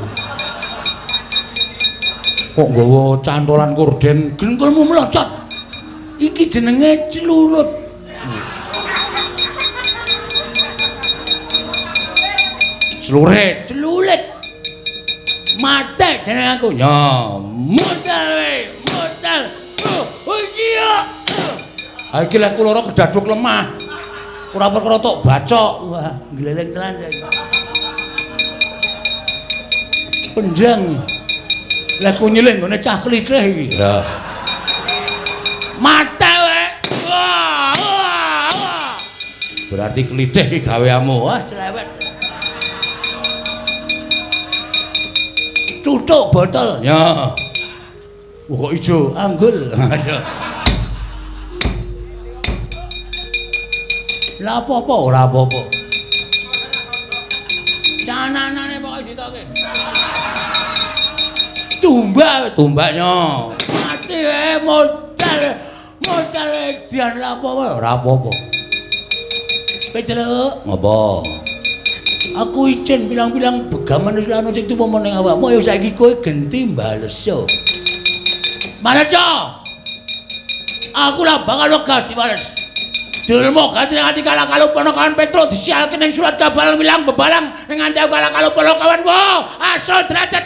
Kok nggawa cantolan korden? Gengkulmu melocot. Iki jenenge celurut. Celurit, celurit. Mate jeneng aku. Ya, modal we, modal. Oh, iya. Ha iki lek kula kedaduk lemah. Ora perkara tok bacok. Wah, gleleng tenan. Pendang. Lah ku nyilih nggone cah klithih iki. Ya. Mate we. Wah, wah, wah. Berarti klithih iki gaweanmu. Wah, celewet. Cucuk botol. Ya. Wah, kok ijo anggul. Lah apa-apa ora apa-apa. Cananane pokoke ditoke. Tumbak, tumbaknya. Mati wae modal. Modal edian lah apa-apa ora apa-apa. Petruk, ngopo? Aku icin bilang-bilang begaman wis ana sing tumomo ning awakmu ya saiki kowe genti mbaleso. Maleso. Aku lah bakal wegah diwales. Dulmo ganti nganti kalah kalau ponokawan Petruk disialke ning surat kabar wilang bebalang ning nganti aku kalah kalau ponokawan wo asal derajat.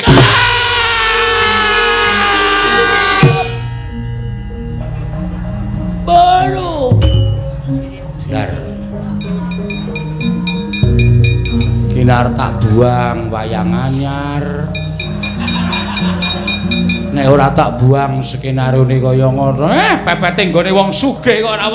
Baru Dar. Kinar tak buang wayang anyar. Nek ora tak buang skenarione kaya ngono, pepete nggone wong sugih kok ora.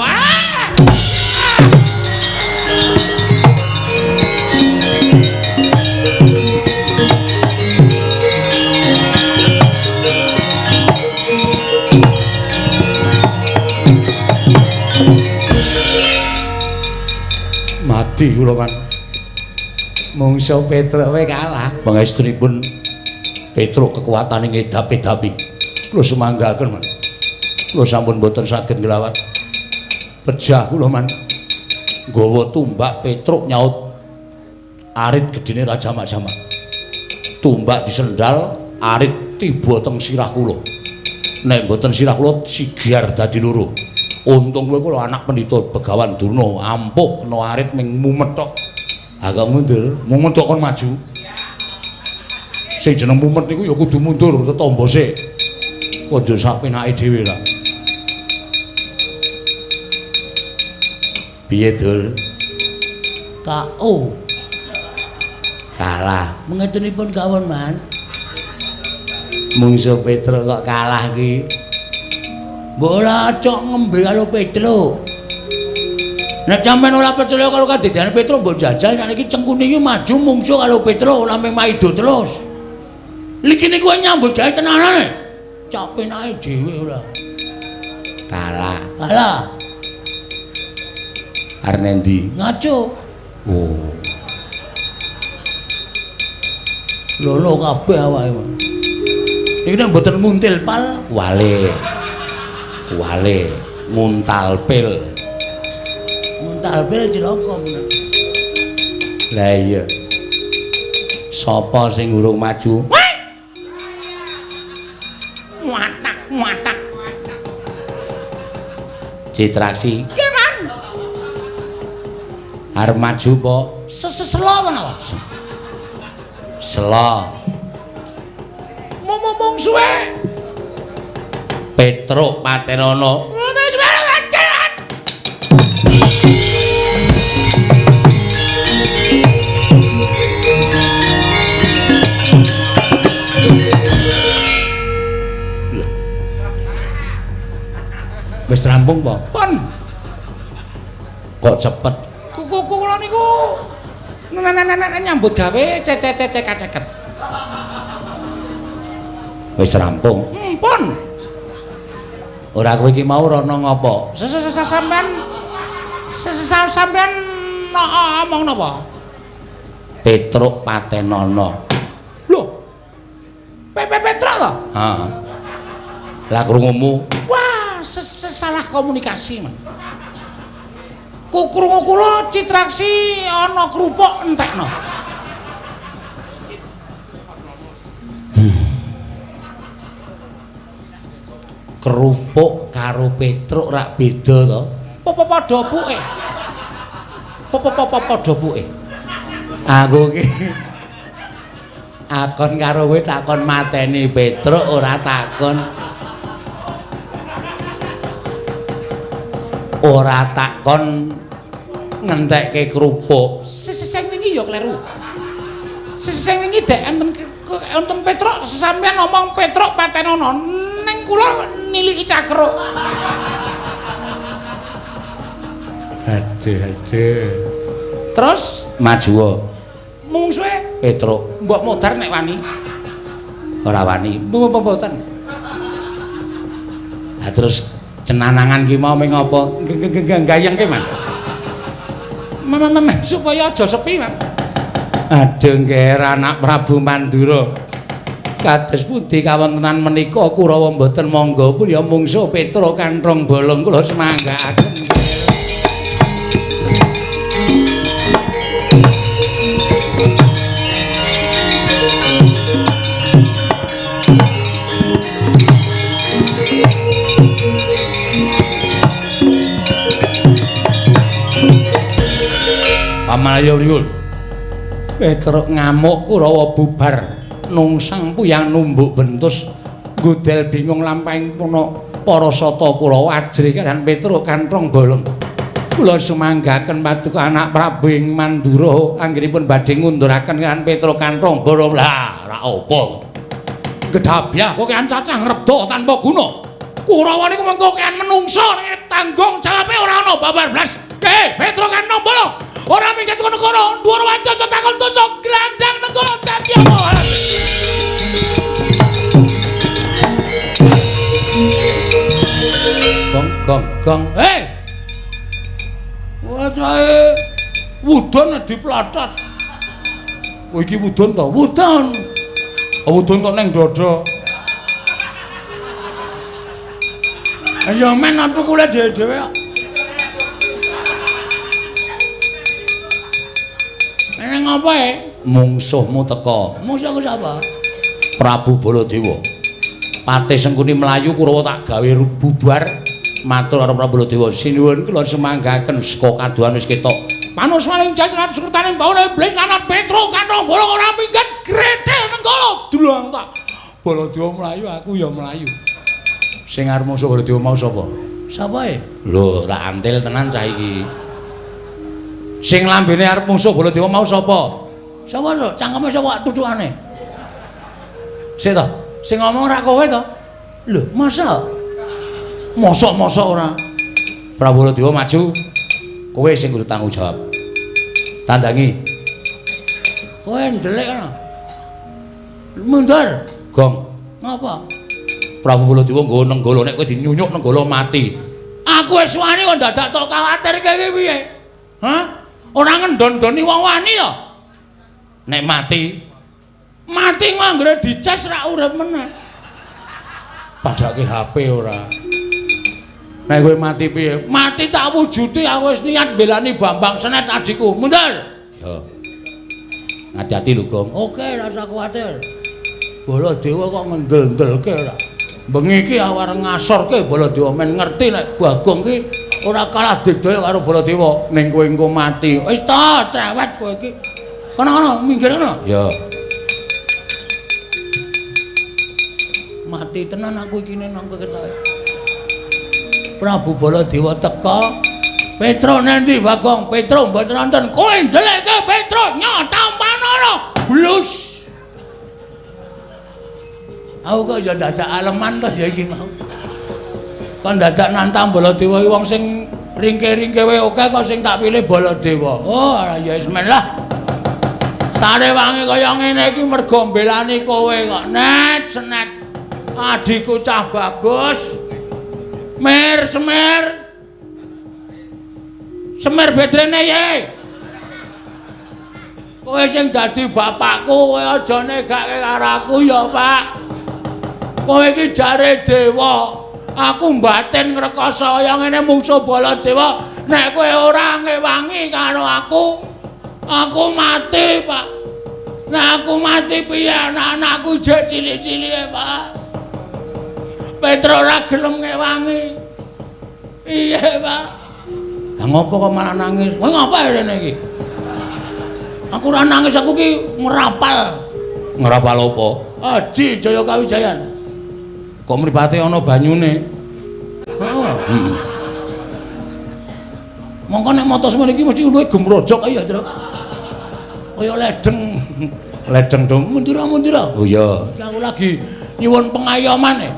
Mati kula kan. Mungso Petruk we kalah. Pangestunipun Petruk kekuatane ngedap-edapi. Kula sumanggaken, Man. Kula sampun mboten saged nglawan. Pejah kula, Man. Nggawa tumbak Petruk nyaut arit gedene Raja Jamak-Jamak. Tumbak disendal, arit tiba teng sirah kula. Nek mboten sirah kula sigiar dadi loro. Untung kowe kula anak pendhita Begawan Durna, ampuh kena arit ming mumet tok. Agak mundur, mumet kok kon maju. Sing jeneng mumet niku ya kudu mundur tetombo sik. Aja sapenake dhewe lah. Piye, Dur? KO. Kalah. Mengetenipun kawon, Man. Mungso Petruk kok kalah ki. Mbok ora cok ngembe karo Petruk. Nek sampean ora percaya karo kadidane Petruk mbok jajal nek iki cengkune iki maju mungsuh karo Petruk ora mung maido terus. Liki niku nyambut gawe tenanane. Cok penake dhewe ora. Kalah. Kalah. Arep endi? Ngaco. Oh. Lolo kabeh awake. Iki nek mboten muntil pal wale. Wale nguntal pil. Nguntal pil cilaka menak. Lah iya. Sapa sing urung maju? Watak watak. Citraksi. Nggih, Man. Arep maju po? Seselo menawa. Selo. Mumung suwe. Petruk patenono. Wis rampung po? Pon. Kok cepet? Kula niku nyambut gawe cecek kaceket. Wis rampung. Pon. Ora kowe iki mau rono ngopo? Sampean sampean omong napa? Petruk patenono. Lho. Petruk to? Heeh. Lah krungumu? Wah, salah komunikasi, Man. Krungu kula Citraksi ana kerupuk entekno. Kerupuk karo Petruk rak beda to? Apa padha puke? Apa padha puke? Aku ki akon karo kowe takon mateni Petruk ora takon. Ora takon ngentekke kerupuk. Sing wingi ya kleru. Sing wingi dek enten Petruk sampeyan ngomong Petruk patenono ning kula niliki cakruk. Aduh aduh. Terus maju mungsuhe Petruk. Mbok modar nek wani. Ora wani. Mboten. Ha terus cenanangan ki mau ming apa? Gayengke, Man. Supaya aja sepi, Man. Aduh ngger anak Prabu Mandura. Kados pundi kawontenan menika Kurawa mboten mangga pun ya mungsuh Petruk kanthong bolong kula semanggaaken. Pamalaya pripun? Petruk ngamuk Kurawa bubar nungsang puyang numbuk bentus godel bingung lampahing puna para sata Kurawa ajrih kaliyan Petruk kanthong bolong. Kula sumanggaken paduka anak Prabu ing Mandura anggenipun badhe ngunduraken kaliyan Petruk kanthong bolong. Lah, ora apa. Gedhabyah kok kean cacah ngrebda tanpa guna. Kurawa niku mengko kean menungsa nek tanggung jawabe ora ana babar blas. Ke Petruk kanthong bolong. Ora minggat saka negara dhuwur wanca takon dosa glandang negara dadi apa. Gong gong gong. Hei. Wacahe wudon diplatat. Kowe iki wudon to? Wudon. Wudon kok neng dada. Ayo men tukule dhewe-dhewe kok. Neng apa e? Mungsuhmu teka. Mungsuhku sapa? Prabu Baladewa. Patih Sengkuni mlayu Kurawa tak gawe bubar matur karo Prabu Baladewa. Sinuwun kula sumanggaken saka kadohan wis ketok. Panuswaning jajrat sukertaning bawana iblis lanat Petruk kanthong bolong ora minggat gretel nenggala dulang tak. Baladewa mlayu aku ya mlayu. Sing arep mungsuh Baladewa mau sapa? Sapa e? Lho, tak antil tenan cah iki. Sing lambene arep mungsuh Baladewa mau sapa? Sapa lho? Cangkeme sapa tuthukane? Sik to, sing ngomong ora kowe to? Lho, masa? Mosok-mosok ora. Prabu Baladewa maju. Kowe sing kudu tanggung jawab. Tandangi. Kowe ndelik kono. Mundur. Gong. Ngapa? Prabu Baladewa nggawa nenggala nek kowe dinyunyuk nenggala mati. Aku wis wani kok dadak tok kuwatirke iki piye? Hah? Ora ngendon-ndoni wong wani to? Nek mati, mati anggere dices ra urip meneh. Padake HP ora. Nek kowe mati piye? Mati tak wujudi aku wis niat mbelani Bambang Senet adikku. Mundur. Ya. Hati-hati lho, Gong. Oke, rasa kuwatir. Baladewa kok ngendel-ndelke ora. Bengi iki aku arep ngasorke Baladewa men ngerti nek Bagong ki ora kalah didaya karo Baladewa ning kowe engko mati. Wis ta, cerewet kowe iki. Kono-kono, minggir kono. Ya. Mati tenan aku iki nang ketoke. Prabu Baladewa teka. Petruk nendi Bagong? Petruk mboten wonten. Kowe ndelekke Petruk nyotampanana. Blus. Aku kok ya dadak aleman to ya iki mau. Kon dadak nantang Baladewa iki wong sing ringke-ringke wae akeh kok sing tak pilih Baladewa. Oh, ya wis men lah. Tarewangi kaya ngene iki mergo mbelani kowe kok. Net senet. Adikku cah bagus. Mer semer. Semer bedrene ye. Kowe sing dadi bapakku, kowe aja negake karo aku ya, Pak. Kowe iki jare dewa. Aku mbatin ngrekoso kaya ngene mungsuh Baladewa. Nek kowe ora ngewangi karo aku, aku mati, Pak. Nek aku mati piye anak-anakku jek cilik-cilike, Pak. Petro ora gelem ngewangi. Iya, Pak. Lah ngopo kok malah nangis? Kowe ngapa rene iki? Aku ora nangis, aku ki ngrapal. Ngrapal apa? Aji Jaya Kawijayan. Kok mripate ana banyune? Heeh. Heeh. Mongko nek mata semene iki mesti luwih gemrojok ae ya, Truk. Kaya ledeng. Ledeng dong. Mundura-mundura. Oh iya. Iki aku lagi nyuwun pengayoman e.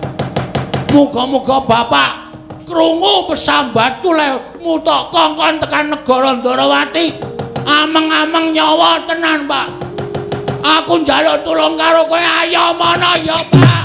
Muga-muga bapak krungu pesambatku le mutok kongkon tekan negara Ndarawati. Ameng-ameng nyawa tenan, Pak. Aku njaluk tulung karo kowe, ayo mono ya, Pak.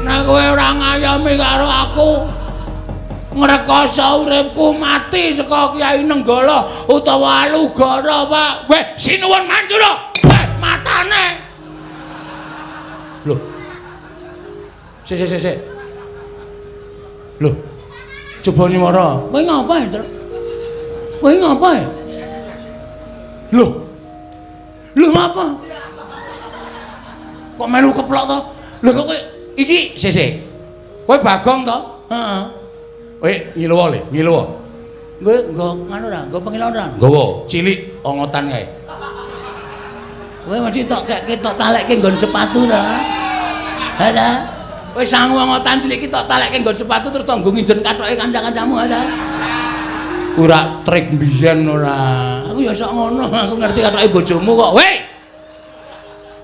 Nek kowe ora ngayomi karo aku, ngrekoso uripku mati saka Kyai Nenggala utawa Alugara, Pak. Weh, sinuwun Mandura. Weh, matane. Lho. Sik sik sik. Lho. Coba nyuwara. Kowe ngapa, Tru? Kowe ngapa ya? Lho. Lho ngapa? Kok melu keplok to? Lho kok kowe iki sese. Kowe Bagong to? Heeh. Kowe ngiluwa le, ngiluwa. Kowe nggo ngono ora? Nggo pengilon ora? Nggawa, cilik ongotan kae. Kowe mesti tok kekke tok talekke nggon sepatu to. Ha ta? Kowe sangu ongotan cilik iki tok talekke nggon sepatu terus tok nggo nginjen kathoke kanca-kancamu ha ta? Ora trik mbiyen ora. Aku ya sok ngono, aku ngerti kathoke bojomu kok. Weh.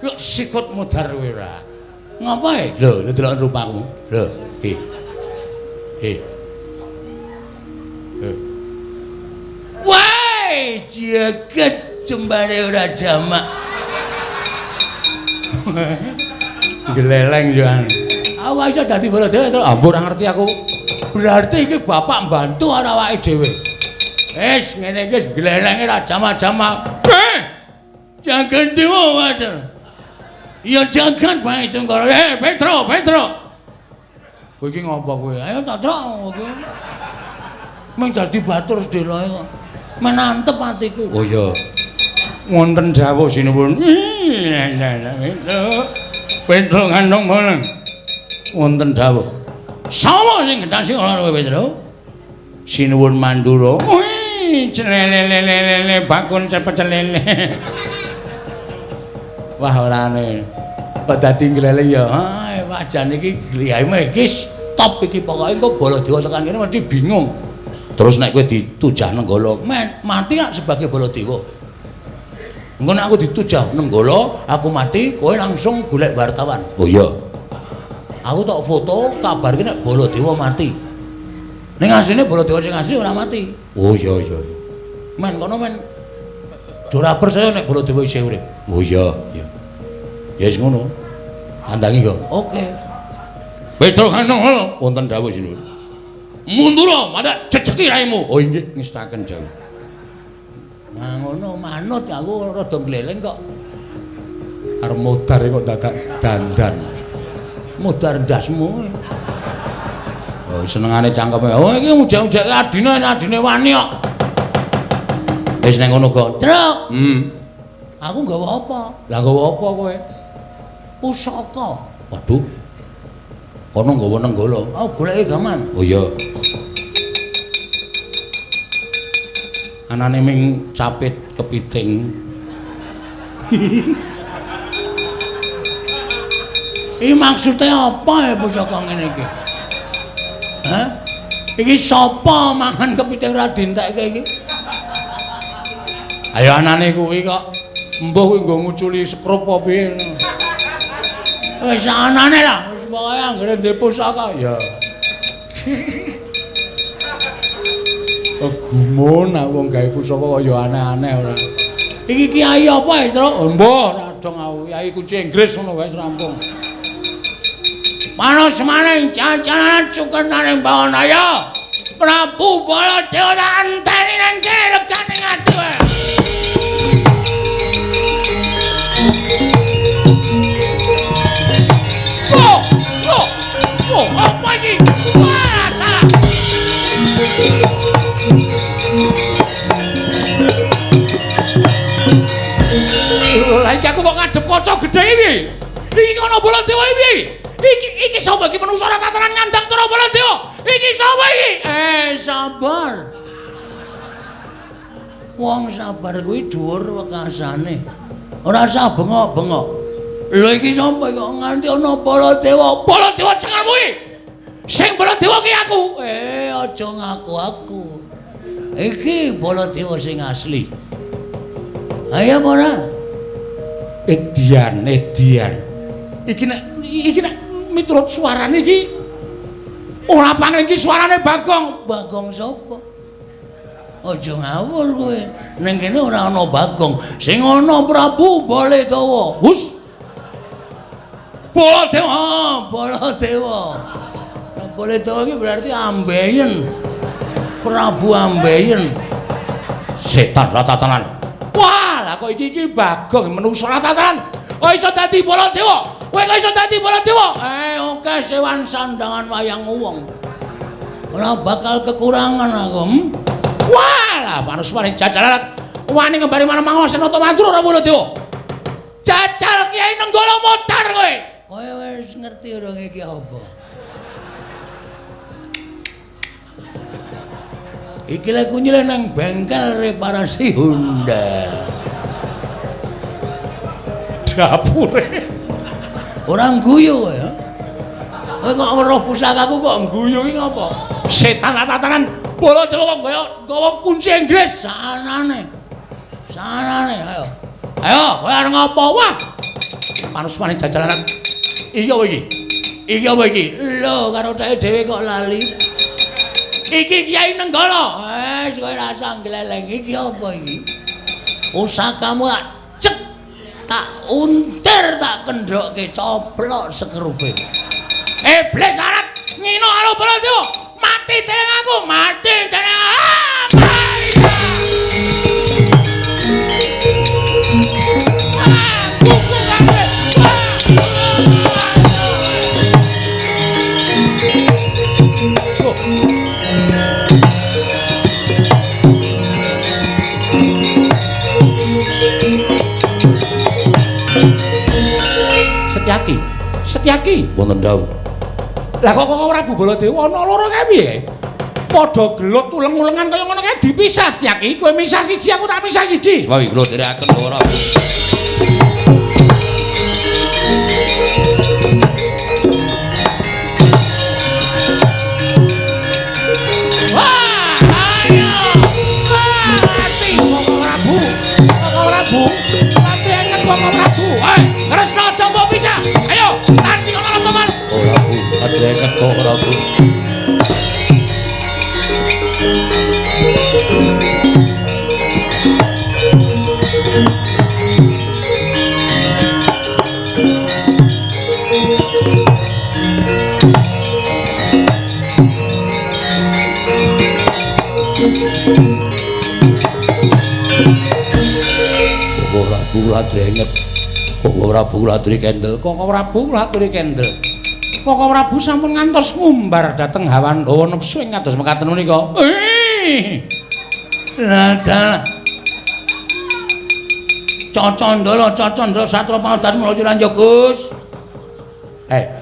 Kok sikut modar kowe ora. Ngapa e? Lho, lho delok rupamu. Lho, he. He. Wah, jagat jembare ora jamak. Gleleng yo. Aku iso dadi Baladewa to. Ampun ora ngerti aku. Berarti iki bapak mbantu ora awake dhewe. Wis ngene iki wis glelenge ora jamak-jamak. Jagat dewa wajar. Ya jagat bae Tunggara. Petro, Petro. Kowe iki ngopo kowe? Ayo tak trok kowe. Mung dadi batur sedeloe kok. Menantep atiku. Oh iya. Wonten dawuh sinuwun. Petro ngandung boleng. Wonten dawuh. Sapa sing gendhasi ora kowe Petro? Sinuwun Mandura. Wih, celelelelele bakun cepet celele. Wah ora ane. Kok dadi ngleleng ya. Ha, wajane iki gliyahme iki stop iki pokoke engko Baladewa tekan kene mesti bingung. Terus nek kowe ditujah Nenggala, men mati lak sebagai Baladewa. Engko nek aku ditujah Nenggala, aku mati, kowe langsung golek wartawan. Oh iya. Aku tok foto kabarke nek Baladewa mati. Ning asline Baladewa sing asli ora mati. Oh iya iya. Men kono men ora percaya nek Baladewa isih urip. Oh iya, iya. Ya wis ngono. Tandangi kok. Oke. Petro Kanoholo wonten dawuh sinuwun. Mundura, madak jejeki raimu. Oh inggih ngestaken dawuh. Nah ngono manut aku rada gleleng kok. Arep modar kok dadak dandan. Modar ndasmu. Oh senengane cangkeme. Oh iki ujek-ujeke adine adine wani kok. Wis nang ngono kok. Truk. Aku nggawa apa? Lah nggawa apa kowe? Pusaka. Waduh. Kono nggawa Nenggala. Oh, goleki gaman. Oh iya. Anane ming capit kepiting. Iki maksude apa ya pusaka ngene iki? Hah? Iki sapa mangan kepiting ora dientekke iki? Ayo anane kuwi kok. Mbuh kuwi nggo nguculi sekrup apa piye. Wis anane lah, wis pokoke anggere ndek pusaka ya. Oh gumun aku wong gawe pusaka kaya aneh-aneh ora. Iki kiai apa ya, Truk? Mbuh ora dong aku, kiai kunci Inggris ngono wae rampung. Panas maning jajanan cukenaning Bawanaya. Prabu Baladewa tak enteni nang kene legane ati wae. Oh, oh, oh, apa iki? Wah, salah. Lah iki aku kok ngadep kaca gedhe iki. Iki kono Baladewa iki. Iki iki sapa iki menungsa ora katoran ngandang cara Baladewa. Iki sapa iki? Sabar. Wong sabar kuwi dhuwur wekasane. Ora usah bengok-bengok. Lho iki sapa kok nganti ana Baladewa? Baladewa cengelmu iki. Sing Baladewa ki aku. Aja ngaku aku. Iki Baladewa sing asli. Ayo apa ora? Edian, edian. Iki nek miturut suarane iki ora pangling iki suarane Bagong. Bagong sapa? Aja ngawur kowe. Ning kene ora ana Bagong. Sing ana Prabu Baladewa. Hus. Baladewa, Baladewa. Nah, Baladewa iki berarti ambeien. Prabu ambeien. Setan ratatanan. Wah, lah kok iki iki Bagong menungso ratatanan. Kok iso dadi Baladewa? Kowe kok iso dadi Baladewa? Oke sewan sandangan wayang wong. Ora bakal kekurangan aku. Walah, panusmane jajal wani ngembari marang Mangawa Senata Mandura ora Baladewa. Jajal Kyai Nenggala modar kowe. Kowe wis ngerti urung iki apa? Iki lek kunyile nang bengkel reparasi Honda. Dapure. Ora ngguyu kowe ya. Kowe kok weruh pusakaku kok ngguyu iki ngopo? Setan tatanan Baladewa kok kaya gawa kunci Inggris sanane. Sanane ayo. Ayo, kowe arep ngopo? Wah. Panusmane jajalanan. Iki apa iki? Iki apa iki? Lho, karo dheke dhewe kok lali. Iki Kyai Nenggala. Wes kowe rasa ngleleng iki apa iki? Pusakamu tak cek, tak untir, tak kendhokke coplok sekerupe. Iblis larat ngino karo Baladewa. Mati dening aku, mati dening. Setyaki, Setyaki wonten dawuh. Lah kok kok Prabu Baladewa ana loro kae piye? Padha gelut uleng-ulengan kaya ngono kae dipisah Setyaki, kowe misah siji aku tak misah siji. Wae kula dherekaken ora. Wah, ayo. Mati Koko Prabu. Koko Prabu. Mati enget Koko Prabu. Hei, Kresna aja mbok pisah. Ayo, tadi kono teman. Ora Bu, adreket kok ora Bu. Kok Prabu adreket. Koko Prabu laturi kendel, Koko Prabu laturi kendel. Koko Prabu sampun ngantos ngumbar dhateng hawa hawa nepsu ing kados mekaten menika. Lah dalah. Cacandala, cacandala satra pangadas mula lanjut Gus.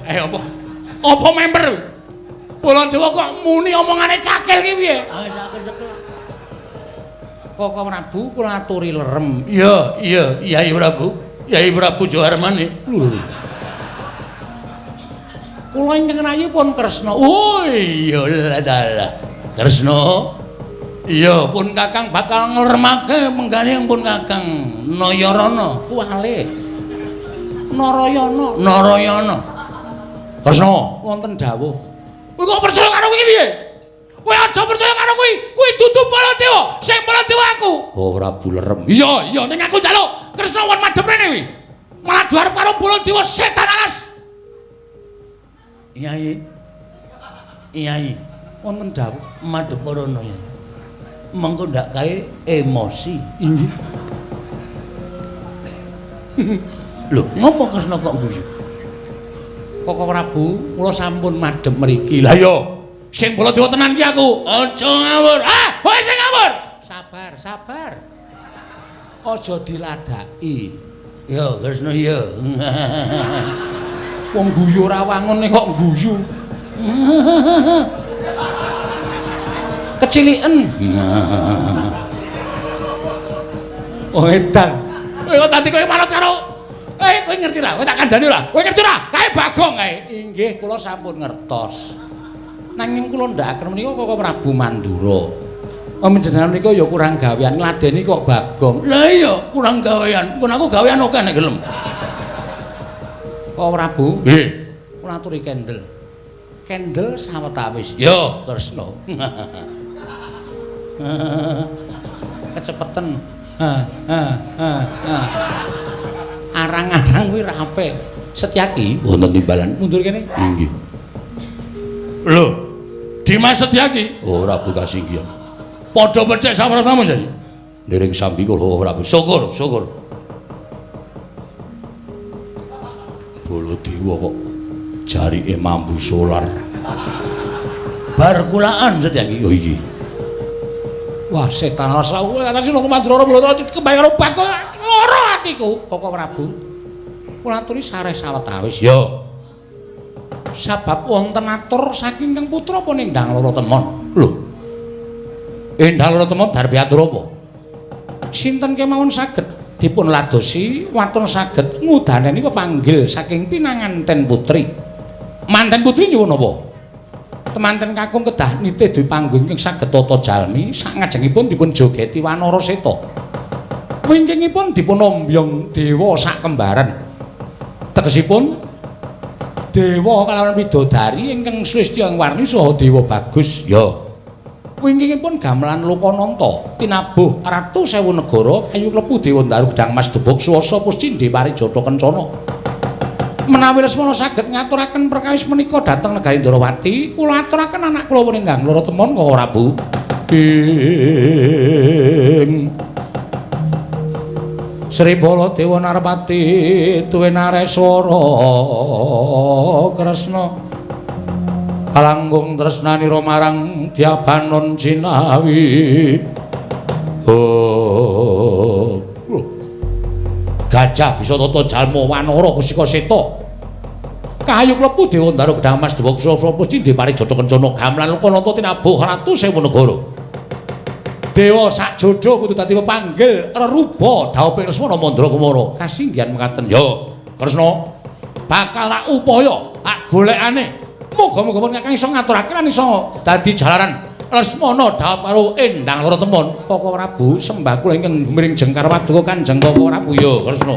Apa? Apa member? Baladewa kok muni omongane cakil ki piye? Ah, cakil-cakil. Koko Prabu kula aturi lerem. Iya, iya, Yai Prabu. Yai Prabu Jawarmane. Lho. Kula ingkang rayi pun Kresna. Oh iya lah dalah. Kresna. Iya, pun Kakang bakal ngleremake penggane pun Kakang Nayarana. Kuwale. Narayana. Narayana. Kresna, wonten dawuh. Kowe kok percaya karo kuwi piye? Kowe aja percaya karo kuwi. Kuwi dudu Baladewa, sing Baladewa aku. Oh, Prabu lerem. Iya, iya ning aku njaluk Kresna won madhep rene kuwi. Malah diarep karo Baladewa setan alas. Yai. Yai, wonten dawuh madhep rono ya. Mengko ndak kae emosi. Inggih. Lho, ngopo Kresna kok guyu? Koko Prabu, kula sampun madhep mriki. Lah iya, sing Baladewa tenan ki aku. Aja ngawur. Ah, kowe sing ngawur. Sabar, sabar. Aja diladaki. Ya, Kresna ya. Wong guyu ora wangun kok guyu. Keciliken. Oh edan. Kowe kok dadi kowe manut karo kowe ngerti ra? Kowe tak kandhani ora? Kowe ngerti ora? Kae Bagong kae. Inggih, kula sampun ngertos. Nanging kula ndhakaken menika Koko Prabu Mandura. Panjenengan menika ya kurang gawean, ngladeni kok Bagong. Lah iya, kurang gawean. Pun aku gawean akeh nek gelem. Koko Prabu? Nggih. Kula aturi kendel. Kendel sawetawis. Ya, Kresna. Kecepeten. Arang-arang kuwi ra apik. Setyaki wonten timbalan mundur kene. Inggih. Lho, Dimas Setyaki? Oh, Prabu Kasinggihan. Padha becik sapratamu jadi. Niring sambi kula Prabu. Syukur, syukur. Baladewa kok jarike mambu solar. Bar kulaan Setyaki. Oh iki. Wah, setan rasa atase loro Mandura mula kembali karo Bagong lara atiku, Koko Prabu. Kula aturi sareh sawetawis. Ya. Sabab wonten atur saking Kang Putra apa Endang Loro Temon. Lho. Endang Loro Temon darbi atur apa? Sinten kemawon saged dipun ladosi waton saged ngudaneni pepanggil saking pinanganten putri. Manten putri nyuwun apa? Temanten kakung kedah nitih dwi panggung ingkang saged tata jalmi sangajengipun dipun jogeti wanara seta. Wingkingipun dipun ombyong dewa sak kembaran. Tegesipun dewa kalawan widodari ingkang sulistya ing warni saha dewa bagus. Ya. Wingkingipun gamelan Lokananta tinabuh ratu sewu negara kayu klepu dewa ndaru gedang mas debog swasa puscindhe parijata kencana. Menawi Lesmana saged ngaturaken perkawis menika dhateng negari Ndrawati, kula aturaken anak kula Endang Loro Temon Koko Prabu. Ing Sri Baladewa Narpati tuwe nareswara Kresna kalangkung tresnanira marang Dyabanon jinawi. Oh. Gajah bisa tata jalma wanara kusika seta. Kayu klepu dewa ndaru gedang mas dewok sasa pusti parijata kencana gamelan Lokananta tinabuh ratu sewu negara. Dewa sak jodo kudu dadi pepanggil reruba dhawuhing Lesmana Mandra Kumara. Kasinggihan mekaten. Ya, Kresna bakal tak upaya tak golekane. Muga-muga pun kakang iso ngaturaken lan iso dadi jalaran Lesmana dhawuh karo Endang Loro Temon. Koko Prabu sembah kula ingkang gumiring jengkar paduka Kanjeng Koko Prabu. Ya, Kresna.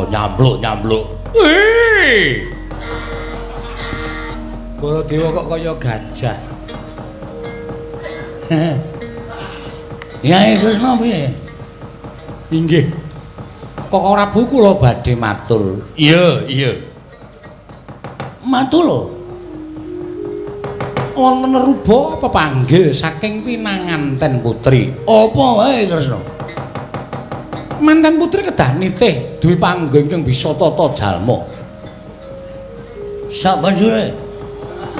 Nyambluk-nyambluk. Wih. Baladewa kok kaya gajah. Yai Kresna piye? Inggih. Koko Prabu kula badhe matur. Iya, iya. Matur lho. Wonten ruba pepanggil saking pinanganten putri. Apa wae Kresna? Manten putri kedah nitih duwe panggung ingkang bisa tata jalma. Sabanjure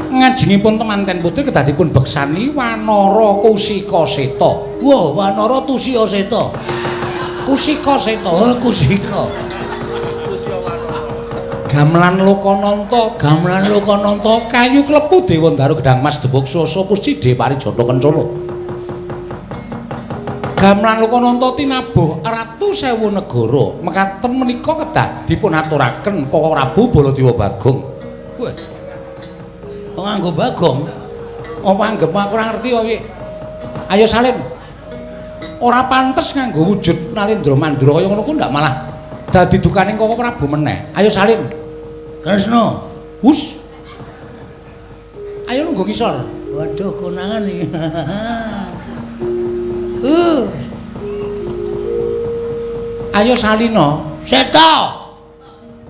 ngajengipun temanten putri kedah dipun beksani Wanara Kusika Seta. Wah, Wanara Tusya Seta. Kusika Seta, oh Kusika. Gamelan Lokananta, gamelan Lokananta kayu klepu dewa ndaru gedang mas debog swasa puscindhe parijata kencana. Gamelan Lokananta tinabuh ratu sewu negara. Mekaten menika kedah dipun aturaken Koko Prabu Baladewa Bagong. Wah. Kok nganggo Bagong? Apa anggep aku ora ngerti kok iki. Ayo salin. Ora pantes nganggo wujud Nalendra Mandura kaya ngono ku ndak malah dadi dukaning Koko Prabu meneh. Ayo salin. Kresna. Hus. Ayo lungguh ngisor. Waduh, konangan iki. Ayo salina. Seta.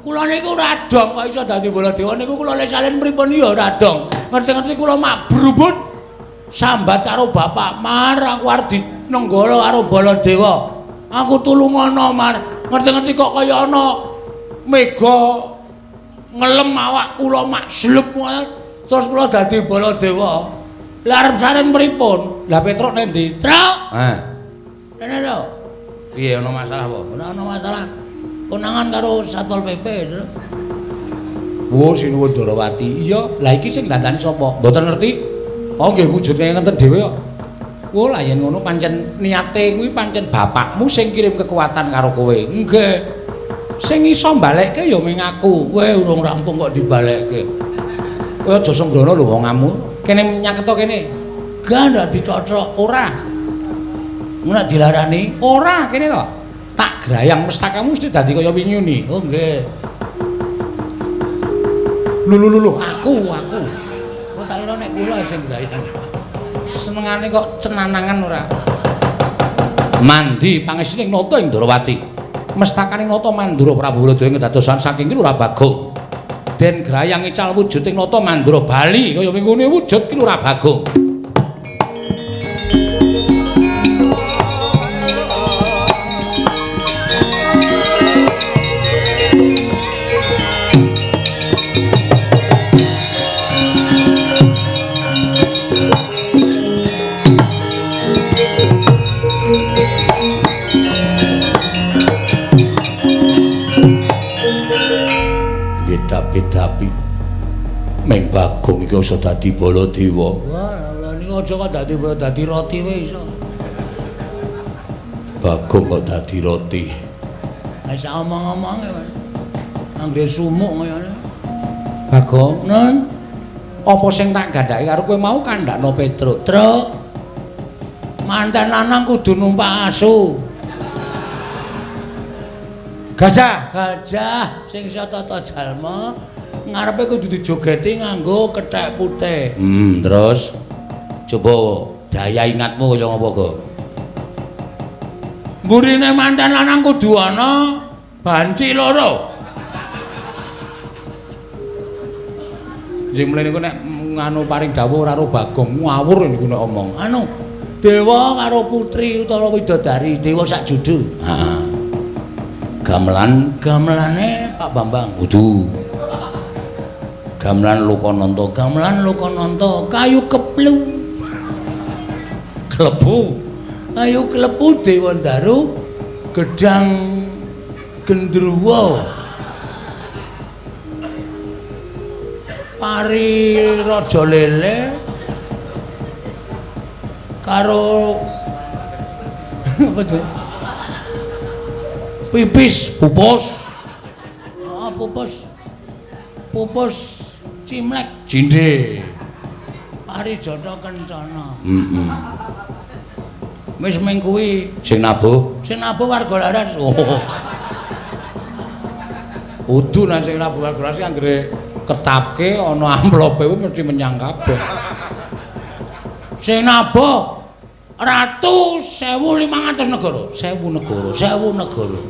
Kula niku ora dong kok iso dadi Baladewa niku kula le salin pripun ya ora dong. Ngerti-ngerti kula mak brubut sambat karo bapak Mar, aku arep dinenggala karo Baladewa. Aku tulungono Mar. Ngerti-ngerti kok kaya ana mega ngelem awak kula mak slep terus kula dadi Baladewa. Lah arep saren pripun? Lah Petruk nek ndi? Truk. Heh. Rene lho. Piye ana masalah apa? Ora ana masalah. Konangan karo Satpol PP, Truk. Wo sinuwun Ndorowati. Iya, lah iki sing dandani sapa? Mboten ngerti. Oh nggih wujud ngenten dhewe kok. Wo lah yen ngono pancen niate kuwi pancen bapakmu sing kirim kekuatan karo kowe. Nggih. Sing iso mbalekke ya ming aku. Kowe urung rampung kok dibalekke. Kowe aja sembrono lho wong amu. Kene nyaketo kene. Gak ndak dicocok ora. Nek dilarani ora kene to. Tak grayang mestakamu mesti dadi kaya wingi. Oh nggih. Lho lho lho aku. Kok tak kira nek kula sing grayang. Senengane kok cenanangan ora. Mandi pangestine nata ing Ndorowati. Mestakane nata Mandura Prabu Baladewa ing kedadosan saking Ki Lurah Bagong. Den grayang ical wujuding nata Mandura bali kaya wingune wujud Ki Lurah Bagong. Dapi-dapi ming Bagong iki iso dadi Baladewa. Wah, lha niku aja kok dadi dadi roti wae iso. Bagong kok dadi roti. Ha sak omong-omonge anggere sumuk kayane. Bagong, nen apa sing tak gandhake karo kowe mau kandhakno Petruk. Truk. Manten lanang kudu numpak asu. Gajah, gajah sing iso tata jalma ngarepe kudu dijogeti nganggo kethek putih. Terus coba daya ingatmu kaya ngapa, Gong? Mburine manten lanang kudu ana banci loro. Sing mlene niku nek nganu paring dawuh ora karo Bagong ngawur niku nek omong. Anu, dewa karo putri utawa widodari, dewa sak judu. Heeh. Gamelan, gamelane Pak Bambang. Kudu. Gamelan Lokananta, gamelan Lokananta, kayu keplu. Klebu. Kayu klebu Dewa Ndaru, gedang gendruwo. Pari Raja Lele karo apa jenenge? Pipis, pupus. Oh, pupus. Pupus cimlek cindhe. Parijata kencana. Heeh. Wis ming kuwi sing nabuh, sing nabuh warga laras. Oh. Udu nek sing nabuh warga laras anggere ketapke ana amplope kuwi mesti menyang kabeh. Sing nabuh Ratu 1500 negara, 1000 negara, 1000 negara.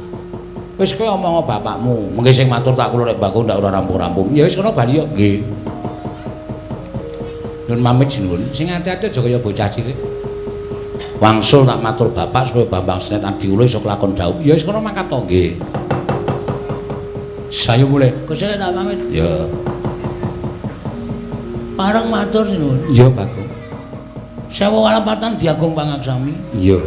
Wis kowe omong bapakmu, mengke sing matur tak kula rek Bagong ndak ora rampung-rampung. Ya wis kono bali yo. Nggih. Nyun pamit sinuwun. Sing ati-ati aja kaya bocah cilik. Wangsul tak matur bapak supaya Bambang Senet Adiwulo iso kelakon dhawuh. Ya wis kono mangkat to nggih. Sayo mulih. Gusti tak pamit. Ya. Pareng matur sinuwun. Iya Bagong. Sewu kalepatan diagung pangaksami. Iya.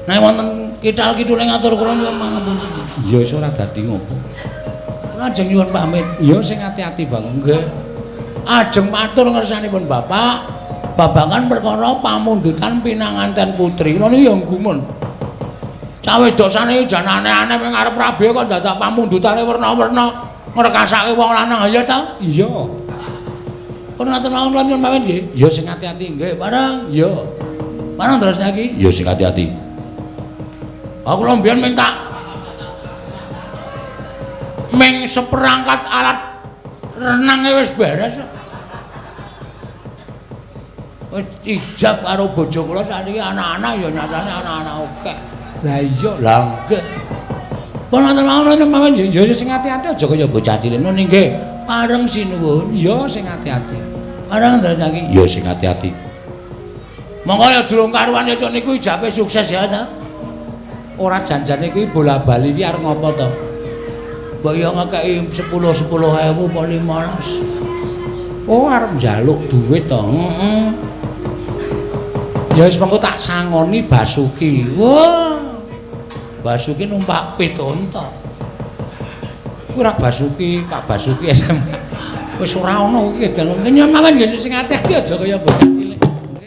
Nek wonten kital kidule ngatur kula nyuwun pangapunten. Iya iso ora dadi ngopo. Kula ajeng nyuwun pamit. Iya sing ati-ati Bagong. Nggih. Ajeng matur ngersanipun Bapak babagan perkara pamundutan pinanganten putri. Kula niku ya gumun. Cah wedok saniki jan aneh-aneh ming arep rabi kok dadak pamundutane werna-werna ngrekasake wong lanang. Ya ta? Iya. Pun ngaten mawon kula nyuwun pamit nggih. Ya sing ati-ati nggih, bareng. Iya. Bareng terus niki. Ya sing ati-ati. Aku lho mbiyen minta ming seperangkat alat renange wis beres. Wis ijab karo bojo kula sakniki anak-anak ya nyatane anak-anak akeh. Lah iya, lah nggih. Pun ngaten mawon nyuwun pamit nggih. Ya sing ati-ati aja kaya bocah cilik. Nun nggih. Pareng sinuwun. Ya sing ati-ati. Pareng terus niki. Ya sing ati-ati. Monggo ya durung karuan esuk niku ijabe sukses ya ta. Ora janjane kuwi bola-bali iki arep ngopo to? Mbok ya ngekeki 10 10.000 apa 15. Oh arep njaluk duit to. Heeh. Ya wis mengko tak sangoni Basuki. Wah. Basuki numpak pit unta. Kuwi ora Basuki, Pak Basuki SMK. Wis ora ana kuwi dalu. Nyen mawon nggih sing ati-ati aja kaya bocah.